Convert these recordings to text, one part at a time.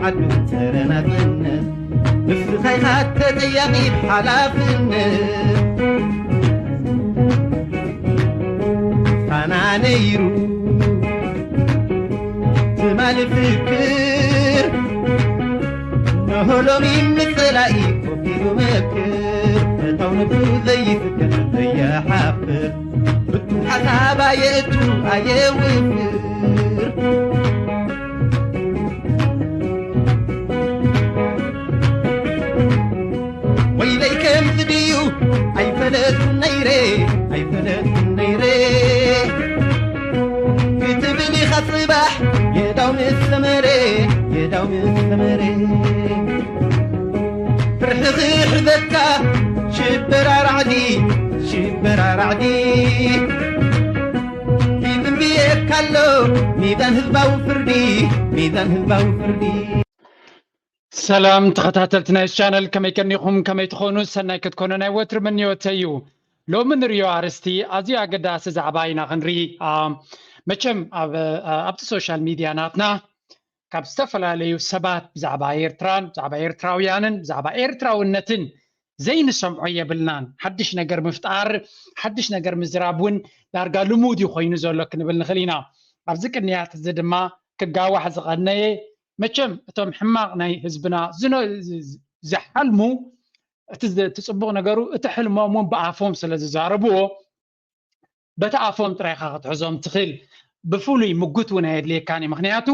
ዓዱ ጸረ ናጽነት ንስኻ ኢኻ ተጠያቒ ብሓላፍነት ፋና ነይሩ ትማሊ ፍክር ንሆ ሎሚ ንጸላኢ ኮፍ ኢሉ መክር ፈታው ነብሱ ዘይፍክር ዘይሓፍር ፍቱሕ ሓሳብ ኣየእቱ ኣየውፍር ወይለይ ከምዚ ድዩ ኣይፈለጥኩን ነይረ ኣይፈለጥኩን ነይረ ክትብል ኢኻ ጽባሕ የዳው ምስ ሰመረ የዳው ምስ ሰመረ ፍርሒ ክሕዘካ ሽበራ ራዕዲ ሽበራ ራዕዲ ይዝንብየካ ኣሎ ሚዛን ህዝባዊ ፍርዲ ሚዛን ህዝባዊ ፍርዲ ሰላም ተኸታተልቲ ናይ ቻነል ከመይ ቀኒኹም ከመይ ትኾኑ ሰናይ ክትኮኑ ናይ ወትሪ ምንዮተይ እዩ ሎሚ ንሪኦ ኣርስቲ ኣዝዩ ኣገዳሲ ዛዕባ ኢና ክንርኢ መቸም ኣብቲ ሶሻል ሚድያ ናትና ካብ ዝተፈላለዩ ሰባት ብዛዕባ ኤርትራን ብዛዕባ ኤርትራውያንን ብዛዕባ ኤርትራውነትን ዘይንሰምዖ የብልናን ሓድሽ ነገር ምፍጣር ሓድሽ ነገር ምዝራብ እውን ዳርጋ ልሙድ እዩ ኮይኑ ዘሎ ክንብል ንኽእል ኢና ኣብዚ ቅንያት እዚ ድማ ክጋዋሕ ዝቐነየ መቸም እቶም ሕማቕ ናይ ህዝብና ዝሓልሙ እቲ ጽቡቕ ነገሩ እቲ ሕልሞም እውን ብኣፎም ስለ ዝዛረብዎ በቲ ኣፎም ጥራይ ኢኻ ክትሕዞም ትኽእል ብፍሉይ ምጉት እውን ኣየድልየካን እዩ ምክንያቱ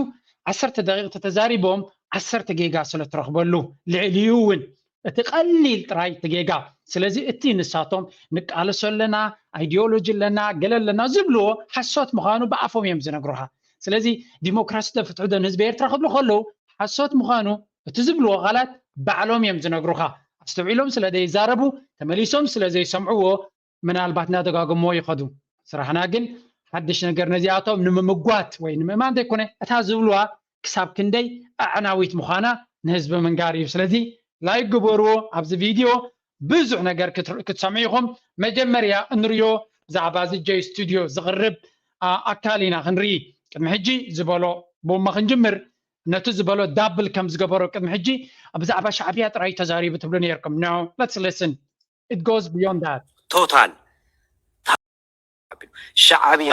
ዓሰርተ ደቂቕ ተተዛሪቦም ዓሰርተ ጌጋ ስለ ትረኽበሉ ልዕሊኡ እውን እቲ ቀሊል ጥራይ እቲ ጌጋ ስለዚ እቲ ንሳቶም ንቃለሶ ኣለና ኣይዲዮሎጂ ኣለና ገለ ኣለና ዝብልዎ ሓሶት ምዃኑ ብኣፎም እዮም ዝነግሩኻ ስለዚ ዲሞክራሲ ዶ ፍትሒ ዶ ንህዝቢ ኤርትራ ክብሉ ከለዉ ሓሶት ምዃኑ እቲ ዝብልዎ ቃላት ባዕሎም እዮም ዝነግሩኻ ኣስተውዒሎም ስለ ዘይዛረቡ ተመሊሶም ስለ ዘይሰምዕዎ ምናልባት እናደጋገምዎ ይኸዱ። ስራሕና ግን ሓድሽ ነገር ነዚኣቶም ንምምጓት ወይ ንምእማን ዘይኮነ እታ ዝብልዋ ክሳብ ክንደይ ኣዕናዊት ምዃና ንህዝቢ ምንጋር እዩ። ስለዚ ላይክ ግበርዎ። ኣብዚ ቪድዮ ብዙሕ ነገር ክትሰምዑ ኢኹም። መጀመርያ እንሪኦ ብዛዕባ እዚ ጀይ ስቱድዮ ዝቕርብ ኣካል ኢና ክንርኢ። ቅድሚ ሕጂ ዝበሎ ብኡማ ክንጅምር ነቲ ዝበሎ ዳብል ከም ዝገበሮ ቅድሚ ሕጂ ብዛዕባ ሻዕብያ ጥራይ ተዛሪቡ ትብሉ ነርኩም። No, let's listen. It goes beyond that. ቶታል ሻዕብያ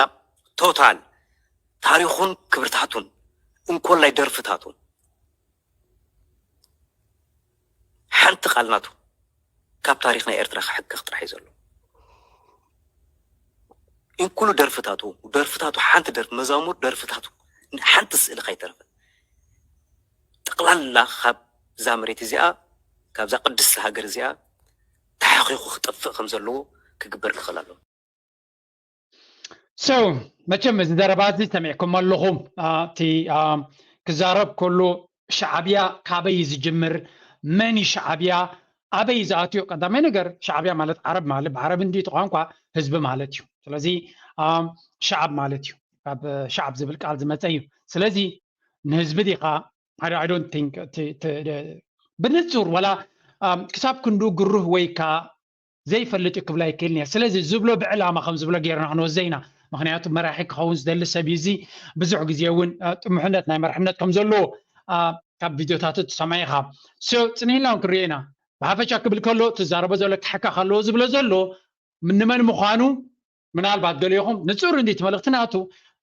ቶታል ታሪኹን ክብርታቱን እንኮላይ ደርፍታቱን ሓንቲ ቃል ናቱ ካብ ታሪኽ ናይ ኤርትራ ክሕከኽ ጥራሕ እዩ ዘሎ። እንኩሉ ደርፍታቱ ደርፍታቱ ሓንቲ ደርፊ መዛሙር ደርፍታቱ ሓንቲ ስእሊ ከይተረፈ ጠቕላላ ካብ እዛ መሬት እዚኣ ካብዛ ቅድስቲ ሃገር እዚኣ ተሓኺኹ ክጠፍእ ከም ዘለዎ ክግበር ክኽእል ኣለዎ። So መቸም እዚ ዘረባ እዚ ሰሚዕኩም ኣለኹም። እቲ ክዛረብ ከሎ ሻዕብያ ካበይ እዩ ዝጅምር? መን እዩ ሻዕብያ? ኣበይ እዩ ዝኣትዮ? ቀዳማይ ነገር ሻዕብያ ማለት ዓረብ ማለት ብዓረብ እንዲ እቲ ቋንቋ ህዝቢ ማለት እዩ። ስለዚ ሻዕብ ማለት እዩ። ካብ ሻዕብ ዝብል ቃል ዝመፀ እዩ። ስለዚ ንህዝቢ ዲኻ? I don't- I don't think እቲ- እቲ- ደ- ብንጹር ወላ ኣም፣ ክሳብ ክንዱ ግሩህ ወይ ከኣ ዘይፈልጥ እዩ ክብላ ይክእል እየ። ስለዚ ዝብሎ ብዕላማ ከም ዝብሎ ጌርና ክንወስዶ ኢና። ምክንያቱ መራሒ ክኸውን ዝደሊ ሰብ እዩ። እዚ ብዙሕ ግዜ እውን አ፣ ጥሙሕነት ናይ መርሕነት ከም ዘለዎ አ፣ ካብ ቪድዮታቱ ትሰምዖ ኢኻ። So ጽኒሕና እውን ክንሪኦ ኢና። ብሓፈሻ ክብል ከሎ ትዛረቦ ዘሎ ክሕካ ከለዎ ዝብሎ ዘሎ ንመን ምዃኑ ምናልባት ገሊኹም ንጹር እንዲ እቲ መልእኽቲ ናቱ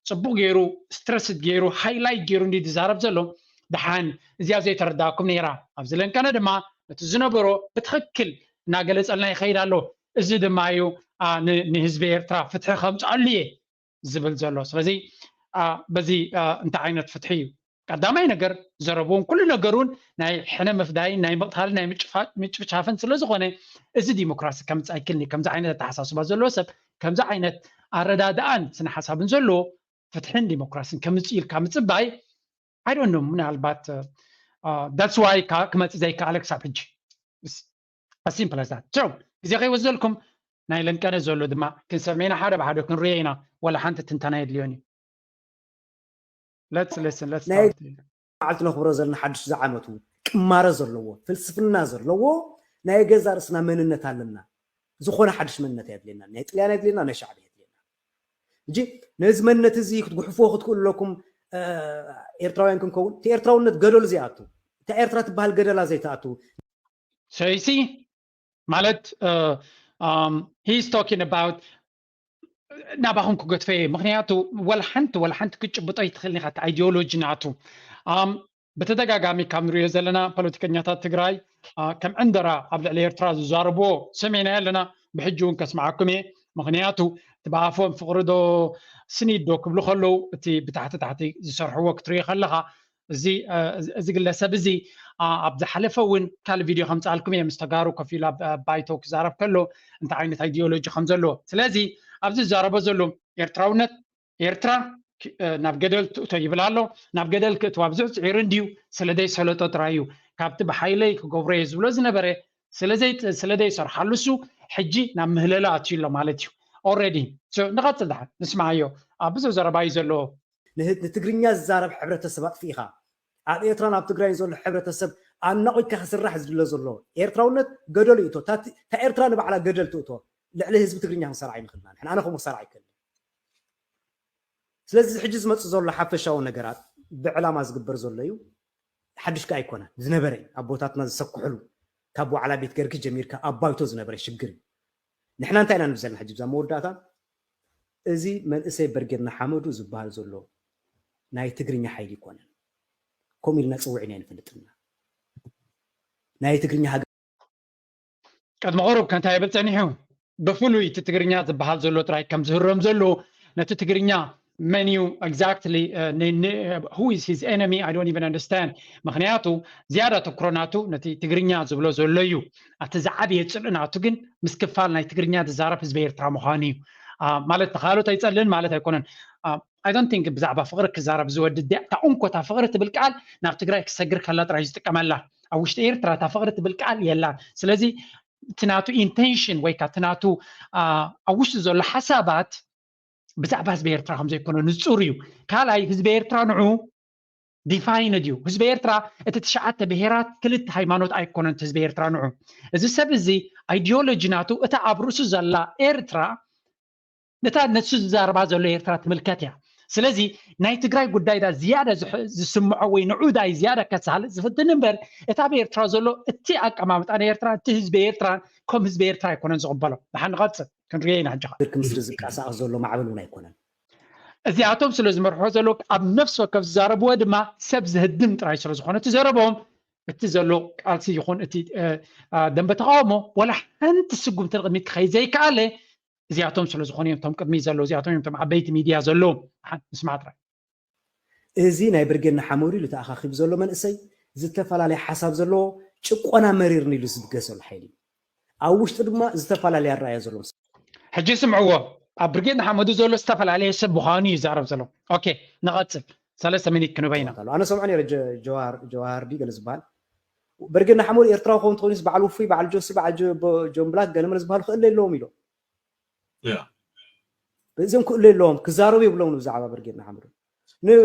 ጽቡቕ ገይሩ ስትረስድ ገይሩ ሃይላይት ገይሩ እንዲ ዝዛረብ ዘሎ ደሓን እዚኣ ዘይተረዳእኩም ነይራ ኣብዚ ለንቀነ ድማ እቲ ዝነበሮ ብትኽክል እናገለጸልና ይኸይድ ኣሎ እዚ ድማ እዩ አ፣ ን- ንህዝቢ ኤርትራ ፍትሒ ከምፅኣሉ እየ ዝብል ዘሎ ስለዚ አ፣ በዚ አ፣ እንታይ ዓይነት ፍትሒ እዩ ቀዳማይ ነገር ዘረብውን ኩሉ ነገሩን ናይ ሕነ ምፍዳይን ናይ ምቕታልን ናይ ምጭፋ- ምጭፍቻፍን ስለ ዝኾነ እዚ ዲሞክራሲ ከምፅእ ኣይክልን እዩ ከምዚ ዓይነት ኣተሓሳስባ ዘለዎ ሰብ ከምዚ ዓይነት ኣረዳድኣን ስነ ሓሳብን ዘለዎ ፍትሕን ዲሞክራሲን ከምፅእ ኢልካ ምፅባይ I don't know ምናልባት that's why ክመፅእ ዘይከኣለ ክሳብ ሕጂ as simple as that so ግዜ ከይወስደልኩም ናይ ለንቀነ ዘሎ ድማ ክንሰምዕ ኢና ሓደ ብሓደ ክንሪኦ ኢና ወላ ሓንቲ ትንተና የድልዮን እዩ Let's listen. Let's ናይ start. መዓልቲ ነኽብሮ ዘለና ሓድሽ ዝዓመቱ ቅማረ ዘለዎ ፍልስፍና ዘለዎ ናይ ገዛ ርእስና መንነት ኣለና ዝኾነ ሓድሽ መንነት የድልየና ናይ ጥልያን የድልየና ናይ ሻዕብ የድልየና እንጂ ነዚ መንነት እዚ ክትጉሕፍዎ ክትክእሉ ኣለኩም ኤርትራውያን ክንከውን እቲ ኤርትራውነት ገደሉ ዘይኣቱ እታ ኤርትራ ትበሃል ገደላ ዘይትኣቱ። ሰይሲ ማለት he's talking about ናባኹም ክገድፈ እየ። ምክንያቱ ወላ ሓንቲ ወላ ሓንቲ ክትጭብጦ ይትኽእል ኢኻ። እቲ ኣይዲዮሎጂ ናቱ ብተደጋጋሚ ካብ ንሪኦ ዘለና ፖለቲከኛታት ትግራይ ከም ዕንደራ ኣብ ልዕሊ ኤርትራ ዝዛረብዎ ሰሚዕናዮ ኣለና። ብሕጂ እውን ከስምዓኩም እየ። ምክንያቱ እቲ ብኣፎም ፍቅሪ ዶ ስኒት ዶ ክብሉ ከለዉ እቲ ብታሕቲ ታሕቲ ዝሰርሕዎ ክትሪኦ ከለካ እዚ ግለሰብ እዚ ኣብ ዝሓለፈ እውን ካልእ ቪድዮ ከምፅኣልኩም እየ ምስ ተጋሩ ኮፍ ኢሉ ኣብ ባይቶ ክዛረብ ከሎ እንታይ ዓይነት ኣይዲዮሎጂ ከም ዘለዎ። ስለዚ ኣብዚ ዝዛረቦ ዘሎ ኤርትራውነት ኤርትራ ናብ ገደል ትእቶ ይብል ኣሎ። ናብ ገደል ክእትዋ ብዙሕ ፅዒሩ እንድዩ፣ ስለ ዘይሰለጦ ጥራይ እዩ። ካብቲ ብሓይለይ ክገብሮ እየ ዝብሎ ዝነበረ ስለ ዘይሰርሓሉ እሱ ሕጂ ናብ ምህለላ ኣትዩ ኣሎ ማለት እዩ። ኦረዲ ንቐፅል ድሓን ንስማዓዮ። ኣብ ብዙሕ ዘረባ እዩ ዘለዎ። ንትግርኛ ዝዛረብ ሕብረተሰብ ኣጥፊእኻ ኣብ ኤርትራን ኣብ ትግራይን ዘሎ ሕብረተሰብ ኣናቑትካ ክስራሕ ዝድለ ዘሎ ኤርትራውነት ገደሉ ይእቶ። እታ ኤርትራ ንባዕላ ገደል ትእቶ። ልዕሊ ህዝቢ ትግርኛ ክንሰርዓ ኣይንኽእልና። ኣነ ከምኡ ክሰርዓ ኣይክእልን። ስለዚ ሕጂ ዝመፅእ ዘሎ ሓፈሻዊ ነገራት ብዕላማ ዝግበር ዘሎ እዩ። ሓድሽ ከኣ ኣይኮነን። ዝነበረ ኣቦታትና ዝሰክሕሉ ካብ ዋዕላ ቤት ገርግሽ ጀሚርካ ኣብ ባይቶ ዝነበረ ሽግር እዩ። ንሕና እንታይ ኢና ንብል ዘለና ሕጂ ብዛ መወዳእታ? እዚ መንእሰይ በርጌድ ንሓመዱ ዝበሃል ዘሎ ናይ ትግርኛ ሓይሊ ኣይኮነን። ከምኡ ኢልና ፀዊዕና ኣይንፈልጥና። ናይ ትግርኛ ሃገር ቅድሚ ቁሩብ ከ እንታይ ይብል ጸኒሑ? ብፍሉይ እቲ ትግርኛ ዝበሃል ዘሎ ጥራይ ከም ዝህረም ዘሎ ነቲ ትግርኛ መን እዩ exactly who is his enemy? I don't even understand። ምክንያቱ ዝያዳ ተኩሮ ናቱ ነቲ ትግርኛ ዝብሎ ዘሎ እዩ። ኣቲ ዝዓብየ ጽልኢ ናቱ ግን ምስ ክፋል ናይ ትግርኛ ዝዛረብ ህዝቢ ኤርትራ ምዃኑ እዩ። ማለት ተኻሎት ኣይጸልእን ማለት ኣይኮነን። I don't think ብዛዕባ ፍቕሪ ክዛረብ ዝወድድ እታ እንኮታ ፍቕሪ ትብል ቃል ናብ ትግራይ ክሰግር ከላ ጥራይ ዝጥቀመላ። ኣብ ውሽጢ ኤርትራ እታ ፍቕሪ ትብል ቃል የላን። ስለዚ እቲ ናቱ intention ወይ ከዓ እቲ ናቱ ኣብ ውሽጢ ዘሎ ሓሳባት ብዛዕባ ህዝቢ ኤርትራ ከም ዘይኮነ ንጹር እዩ። ካልኣይ ህዝቢ ኤርትራ ንዑ defined እዩ። ህዝቢ ኤርትራ እቲ ትሽዓተ ብሄራት ክልተ ሃይማኖት ኣይኮነን ህዝቢ ኤርትራ ንዑ። እዚ ሰብ እዚ ideology ናቱ እታ ኣብ ርእሱ ዘላ ኤርትራ ነታ ነሱ ዝዛረባ ዘሎ ኤርትራ ትምልከት እያ። ስለዚ ናይ ትግራይ ጉዳይ ዳ ዝያዳ ዝስምዖ ወይ ንዑ ዳይ ዝያዳ ከሳልጥ ዝፍትን እምበር እታ ኣብ ኤርትራ ዘሎ እቲ ኣቀማምጣ ናይ ኤርትራ እቲ ህዝቢ ኤርትራ ከም ህዝቢ ኤርትራ ኣይኮነን ዝቕበሎ። ንሓ ንቐፅል ክንሪኦ ኢና ሕጂ። ክምስሊ ዝንቀሳቐስ ዘሎ ማዕበል እውን ኣይኮነን። እዚኣቶም ስለ ዝመርሖ ዘሎ ኣብ ነፍሲ ወከፍ ዝዛረብዎ ድማ ሰብ ዝህድም ጥራይ ስለ ዝኾነ እቲ ዘረቦም እቲ ዘሎ ቃልሲ ይኹን እቲ ደንበ ተቃውሞ ወላ ሓንቲ ስጉምቲ ንቕድሚት ክኸይድ ዘይከኣለ እዚኣቶም ስለ ዝኾኑ እዮም እቶም ቅድሚ ዘለዉ እዚኣቶም እዮም እቶም ዓበይቲ ሚድያ ዘለዉ። ምስማዕ ጥራይ። እዚ ናይ ብርጌድ ንሓመዱ ኢሉ ተኣኻኺቡ ዘሎ መንእሰይ ዝተፈላለየ ሓሳብ ዘለዎ ጭቆና መሪርኒ ኢሉ ዝብገሰሉ ሓይሊ እዩ። ኣብ ውሽጡ ድማ ዝተፈላለየ ኣረኣእያ ዘለዎም። ሕጂ ስምዕዎ ኣብ ብርጌድ ንሓመዱ ዘሎ ዝተፈላለየ ሰብ ምዃኑ እዩ ይዛረብ ዘሎ። ኦኬ ንቐፅል። ሰለስተ ሚኒት ክንበይና። ኣነ ሰምዖ ነረ ጀዋሃር ዲ ገለ ዝበሃል ብርጌድ ንሓመዱ ኤርትራዊ ክኸውን ተኾይኑስ በዓል ውፉይ በዓል ጆሲ በዓል ጆን ብላክ ገለ መለ ዝበሃሉ ክእለ ኣለዎም ኢሎም። እዚኦም ክእለ ኣለዎም ክዛረቡ የብሎም ብዛዕባ ብርጌድ ንሓመዱ።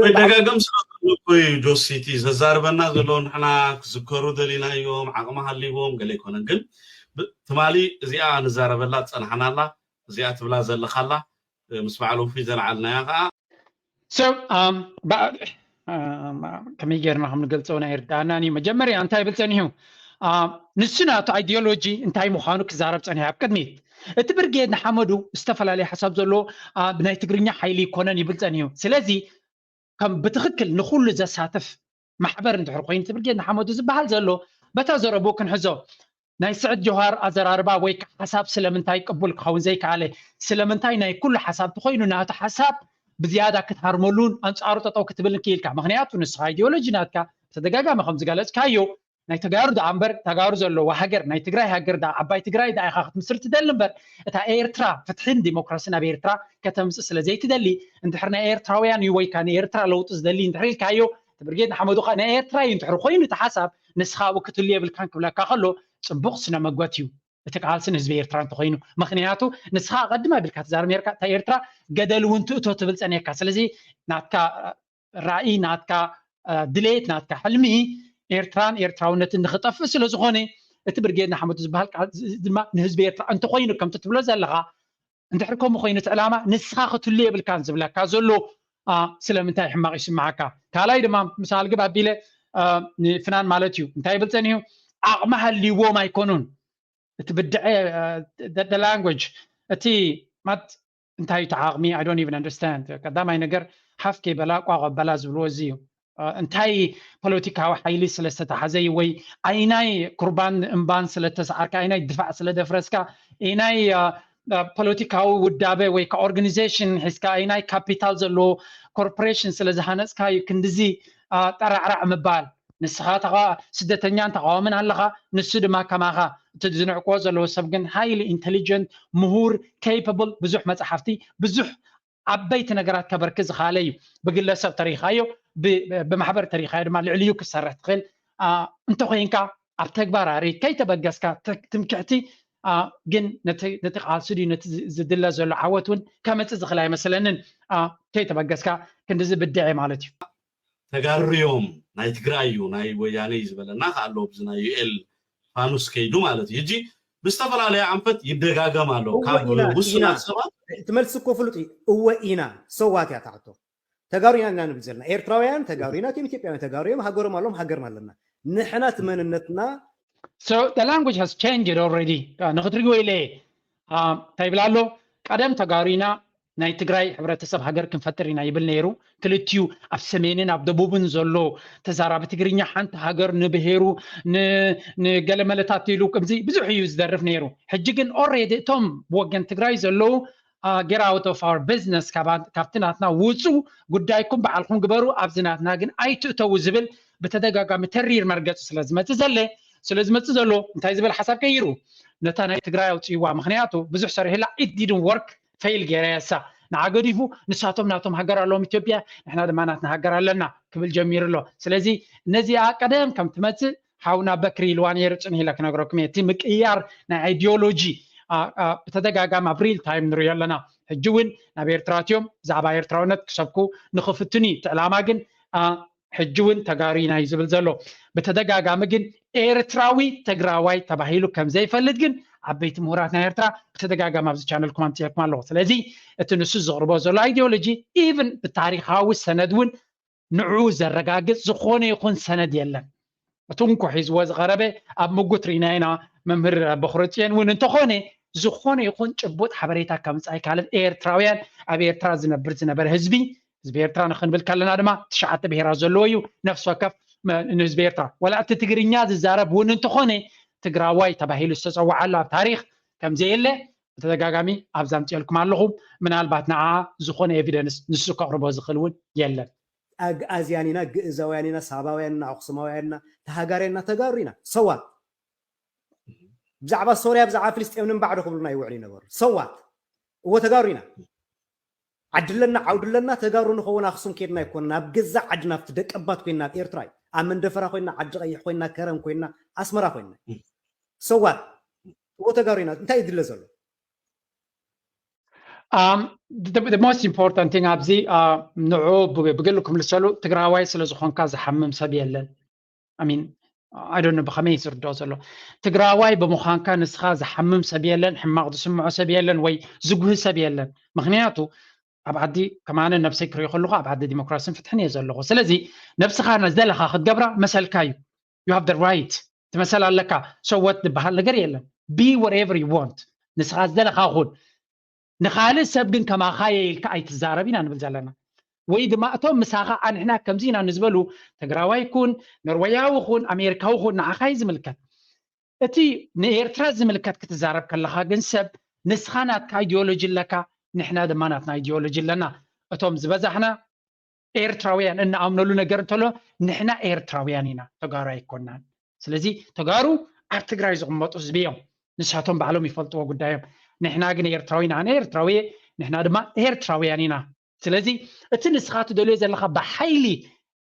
ደጋገም ስለኮይ ጆሲ እቲ ዘዛርበና ዘሎ ንሕና ክዝከሩ ደሊናዮም ዓቕሚ ሃልዎም ገለ ኣይኮነን ግን ትማሊ እዚኣ ንዛረበላ ዝፀናሕናላ እዚኣ ትብላ ዘለኻላ ምስ በዓል ውፉይ ዘለዓልናያ ከዓ ሰብ ከመይ ጌርና ከም ንገልፆ ናይ ርዳእናን እዩ። መጀመርያ እንታይ ይብል ፀኒሑ? ንሱ ናቱ ኣይዲዮሎጂ እንታይ ምዃኑ ክዛረብ ፀኒሑ ኣብ ቅድሚት እቲ ብርጌድ ንሓመዱ ዝተፈላለየ ሓሳብ ዘለዎ ብናይ ትግርኛ ሓይሊ ይኮነን ይብል ፀኒሑ። ስለዚ ከም ብትኽክል ንኩሉ ዘሳትፍ ማሕበር እንድሕር ኮይኑ እቲ ብርጌድ ንሓመዱ ዝበሃል ዘሎ በታ ዘረቡ ክንሕዞ ናይ ስዕድ ጆሃር ኣዘራርባ ወይ ከዓ ሓሳብ ስለምንታይ ቅቡል ክኸውን ዘይከኣለ ስለምንታይ ናይ ኩሉ ሓሳብ ተኮይኑ ናቱ ሓሳብ ብዝያዳ ክትሃርመሉን ኣንፃሩ ጠጠው ክትብልን ክኢልካ። ምክንያቱ ንስኻ ኢዲዮሎጂ ናትካ ብተደጋጋሚ ከም ዝገለፅካዮ ናይ ተጋሩ ደኣ እምበር ተጋሩ ዘለዋ ሃገር ናይ ትግራይ ሃገር ደኣ ዓባይ ትግራይ ደኣ ኢኻ ክትምስር ትደሊ እምበር እታ ኤርትራ ፍትሕን ዲሞክራስን ኣብ ኤርትራ ከተምፅእ ስለ ዘይትደሊ እንድሕር ናይ ኤርትራውያን እዩ ወይካ ንኤርትራ ለውጢ ዝደሊ እንድሕር ኢልካዮ እቲ ብርጌድ ንሓመዱ ኸ ናይ ኤርትራ እዩ እንድሕር ኮይኑ እቲ ሓሳብ ንስኻ ኣብኡ ክትህሉ የብልካን ክብለካ ከሎ ፅቡቕ ስነ መግበት እዩ። እቲ ቃልሲ ንህዝቢ ኤርትራ እንተኮይኑ ምክንያቱ ንስኻ ኣቐድማ ቢልካ ትዛረብ ነርካ እታ ኤርትራ ገደል እውን ትእቶ ትብል ጸኒሕካ። ስለዚ ናትካ ራእይ ናትካ ድሌት ናትካ ሕልሚ ኤርትራን ኤርትራውነትን ንክጠፍእ ስለ ዝኾነ እቲ ብርጌድ ንሓመዱ ዝበሃል ቃል ድማ ንህዝቢ ኤርትራ እንተኮይኑ ከምቲ ትብሎ ዘለኻ እንድሕር ከምኡ ኮይኑ እቲ ዕላማ ንስኻ ክትህሉ የብልካን ዝብለካ ዘሎ ስለምንታይ ሕማቕ ይስምዓካ? ካልኣይ ድማ ምሳልግብ ኣቢለ አ፣ ንፍናን ማለት እዩ። እንታይ ይብል ጸኒሑ? ዓቕሚ ሃልይዎም ኣይኮኑን። እቲ ብድዐ፣ አ፣ the, the language፣ እቲ ማት እንታይ እዩ እቲ ዓቕሚ? I don't even understand። ቀዳማይ ነገር ሓፍ ከይበላ ቋቕ ኣበላ ዝብልዎ እዚ እዩ። አ፣ እንታይ ፖለቲካዊ ሓይሊ ስለ ዝተታሓዘ እዩ ወይ ኣይናይ ኩርባን እምባን ስለ ተሰዓርካ፣ ኣይናይ ድፋዕ ስለ ደፍረስካ፣ ኣይናይ፣ አ፣ አ፣ ፖለቲካዊ ውዳበ ወይ ከዓ ኦርጋኒዜሽን ሒዝካ፣ ኣይናይ ካፒታል ዘለዎ ኮርፖሬሽን ስለ ዝሃነፅካ እዩ ክንድዚ፣ አ፣ ጠራዕራዕ ምባል። ንስኻ ተቓ-፣ ስደተኛን ተቓዋምን ኣለኻ፣ ንሱ ድማ ከማኻ። እቲ ዝንዕቆ ዘለዎ ሰብ ግን highly intelligent፣ ምሁር፣ capable፣ ብዙሕ መጽሓፍቲ፣ ብዙሕ ዓበይቲ ነገራት ከበርክ ዝኻለ እዩ። ብግለሰብ ተሪኻዮ፣ ብ-፣ ብማሕበር ተሪኻዮ ድማ ልዕሊኡ ክትሰርሕ ትኽእል። አ፣ እንተኾይንካ ኣብ ተግባር ኣሪ ከይተበገስካ ት-፣ ትምክሕቲ፣ አ፣ ግን ነቲ፣ ነቲ ቃልሲ ድዩ ነቲ ዝ-፣ ዝድለ ዘሎ ዓወት እውን ከመጽእ ዝኽእል ኣይመስለንን። አ፣ ከይተበገስካ ክንድዚ ብድዐ ማለት እዩ። ተጋሩ እዮም፣ ናይ ትግራይ እዩ፣ ናይ ወያነ እዩ ዝበለና ከ ኣሎ፣ ኣብዚ ናይ ዩ ኤል ፋኑስ ከይዱ ማለት እዩ። ሕጂ ብዝተፈላለየ ኣንፈት ይደጋገም ኣሎ። እወ ካብ ኢና፣ ውሱናት ኢና። ሰባት እቲ መልሲ እኮ ፍሉጥ እዩ። እወ ኢና፣ ሰዋት እያ ታሕቶ። ተጋሩ ኢና ኢና ንብል ዘለና። ኤርትራውያን ተጋሩ ኢና፣ እቶም ኢትዮጵያውያን ተጋሩ እዮም፣ ሃገሮም ኣለዎም፣ ሃገርና ኣለና። ንሕና እቲ መንነትና So the language has changed already። አ፣ ንኽትሪእዎ ኢለ እየ። አ፣ እንታይ ይብል ኣሎ? ቀደም ተጋሩ ኢና፣ ናይ ትግራይ ሕብረተሰብ ሃገር ክንፈጥር ኢና ይብል ነይሩ። ክልቲኡ ኣብ ሰሜንን ኣብ ደቡብን ዘሎ ተዛራቢ ትግርኛ ሓንቲ ሃገር ንብሄሩ ን-፣ ንገለመለታት ኢሉ ከምዚ ብዙሕ እዩ ዝደርፍ ነይሩ። ሕጂ ግን ኦሬዲ እቶም ብወገን ትግራይ ዘለዉ፣ አ፣ get out of our business፣ ካባ-፣ ካብቲ ናትና ውፁ፣ ጉዳይኩም በዓልኩም ግበሩ፣ ኣብዚ ናትና ግን ኣይትእተዉ ዝብል ብተደጋጋሚ ተሪር መርገፂ ስለ ዝመፅእ ዘለ፣ ስለ ዝመፅእ ዘሎ እንታይ ዝብል ሓሳብ ቀይሩ ነታ ናይ ትግራይ ኣውፅእዋ። ምክንያቱ ብዙሕ ሰሪሕላ፣ it didn't work፣ ፌል ገይራ እያ እሳ። ንዓ ገዲፉ ንሳቶም ናቶም ሃገር ኣለዎም ኢትዮጵያ፣ ንሕና ድማ ናትና ሃገር ኣለና ክብል ጀሚሩ ኣሎ። ስለዚ ነዚኣ ቀደም ከም ትመፅእ ሓውና በክሪ ኢልዋ ነይሩ፣ ፅንሕ ኢለ ክነግረኩም እየ። እቲ ምቅያር ናይ ኣይዲዮሎጂ፣ አ፣ አ፣ ብተደጋጋሚ ኣብ ሪል ታይም ንሪኦ ኣለና። ሕጂ እውን ናብ ኤርትራ እትዮም ብዛዕባ ኤርትራውነት ክሰብኩ ንኽፍትኑ እዩ። እቲ ዕላማ ግን፣ አ፣ ሕጂ እውን ተጋሩ ኢና እዩ ዝብል ዘሎ። ብተደጋጋሚ ግን ኤርትራዊ ትግራዋይ ተባሂሉ ከም ዘይፈልጥ ግን ዓበይቲ ምሁራት ናይ ኤርትራ ብተደጋጋሚ ኣብዚ ቻነልኩም ኣምፅኤልኩም ኣለኹ። ስለዚ እቲ ንሱ ዘቕርቦ ዘሎ ኣይዲዮሎጂ ኢቭን ብታሪኻዊ ሰነድ እውን ንዕኡ ዘረጋግፅ ዝኾነ ይኹን ሰነድ የለን። እቲ እንኮ ሒዝዎ ዝቐረበ ኣብ ምጉት ርኢና ኢና። መምህር በኽረፅዮን እውን እንተኾነ ዝኾነ ይኹን ጭቡጥ ሓበሬታ ከምፅእ ኣይካልን። ኤርትራውያን፣ ኣብ ኤርትራ ዝነብር ዝነበረ ህዝቢ፣ ህዝቢ ኤርትራ ንክንብል ከለና ድማ ትሽዓተ ብሄራት ዘለዎ እዩ። ነፍሲ ወከፍ መ-፣ ንህዝቢ ኤርትራ፣ ዋላ እቲ ትግርኛ ዝዛረብ እውን እንተኾነ ትግራዋይ ተባሂሉ ዝተፀውዓሉ ኣብ ታሪኽ ከም ዘየለ ብተደጋጋሚ ኣብዚ ኣምፅኤልኩም ኣለኹ። ምናልባት ንዓ ዝኾነ ኤቪደንስ ንሱ ከቕርቦ ዝኽእል እውን የለን። ኣግኣዝያን ኢና፣ ግእዛውያን ኢና፣ ሳባውያን ኢና፣ ኣኽሱማውያን ኢና፣ ተሃጋርያን ኢና፣ ተጋሩ ኢና። ሰዋት ብዛዕባ ሶርያ፣ ብዛዕባ ፍልስጤም ንምባዕ ዶ ክብሉና ይውዕሉ ይነበሩ? ሰዋት እዎ ተጋሩ ኢና። ዓዲ ኣለና፣ ዓውዲ ኣለና፣ ተጋሩ ንኸውን ኣኽሱም ከድና ኣይኮንና፣ ኣብ ገዛእ ዓድና ኣብቲ ደቀባት ኮይና ኣብ ኤርትራ እዩ። ኣብ መንደፈራ ኮይና፣ ዓዲ ቀይሕ ኮይና፣ ከረን ኮይና፣ ኣስመራ ኮይና። ሰዋት እዎ ተጋሩ ኢና። እንታይ ይድለ ዘሎ? Um, the, the most important thing ኣብዚ፣ አ፣ ንዑ ብ-፣ ብግሉ ክምልሰሉ፣ ትግራዋይ ስለ ዝኾንካ ዝሓምም ሰብ የለን። I mean, I don't know ብኸመይ ዝርድኦ ዘሎ። ትግራዋይ ብምዃንካ ንስኻ ዝሓምም ሰብ የለን፣ ሕማቕ ዝስምዖ ሰብ የለን ወይ ዝጉህ ሰብ የለን። ምኽንያቱ ኣብ ዓዲ ከማነ ነብሰይ ክሪኦ ከለኹ ኣብ ዓዲ ዲሞክራስን ፍትሕን እየ ዘለኹ። ስለዚ ነብስኻ ዝደለኻ ክትገብራ መሰልካ እዩ። You have the right፣ እቲ መሰል ኣለካ። So what ዝበሃል ነገር የለን። Be whatever you want። ንስኻ ዝደለኻ ኩን። ንኻልእ ሰብ ግን ከማኻ እየ ኢልካ ኣይትዛረብ ኢና ንብል ዘለና። ወይ ድማ እቶም ምሳኻ ኣንሕና ከምዚ ኢና ንዝበሉ፣ ትግራዋይ ኩን፣ ኖርወያዊ ኩን፣ ኣሜሪካዊ ኩን፣ ንዓኻ እዩ ዝምልከት። እቲ ንኤርትራ ዝምልከት ክትዛረብ ከለኻ ግን ሰብ ንስኻ ናትካ ኣይዲዮሎጂ ኣለካ፣ ንሕና ድማ ናትና ኣይዲዮሎጂ ኣለና። እቶም ዝበዛሕና ኤርትራውያን እንኣምነሉ ነገር እንተሎ ንሕና ኤርትራውያን ኢና፣ ተጋሩ ኣይኮናን። ስለዚ ተጋሩ ኣብ ትግራይ ዝቕመጡ ህዝቢ እዮም፣ ንሳቶም ባዕሎም ይፈልጥዎ ጉዳዮም። ንሕና ግን ኤርትራዊ ኢና፣ ኣነ ኤርትራዊ እየ፣ ንሕና ድማ ኤርትራውያን ኢና። ስለዚ እቲ ንስኻ ትደልዮ ዘለኻ ብሓይሊ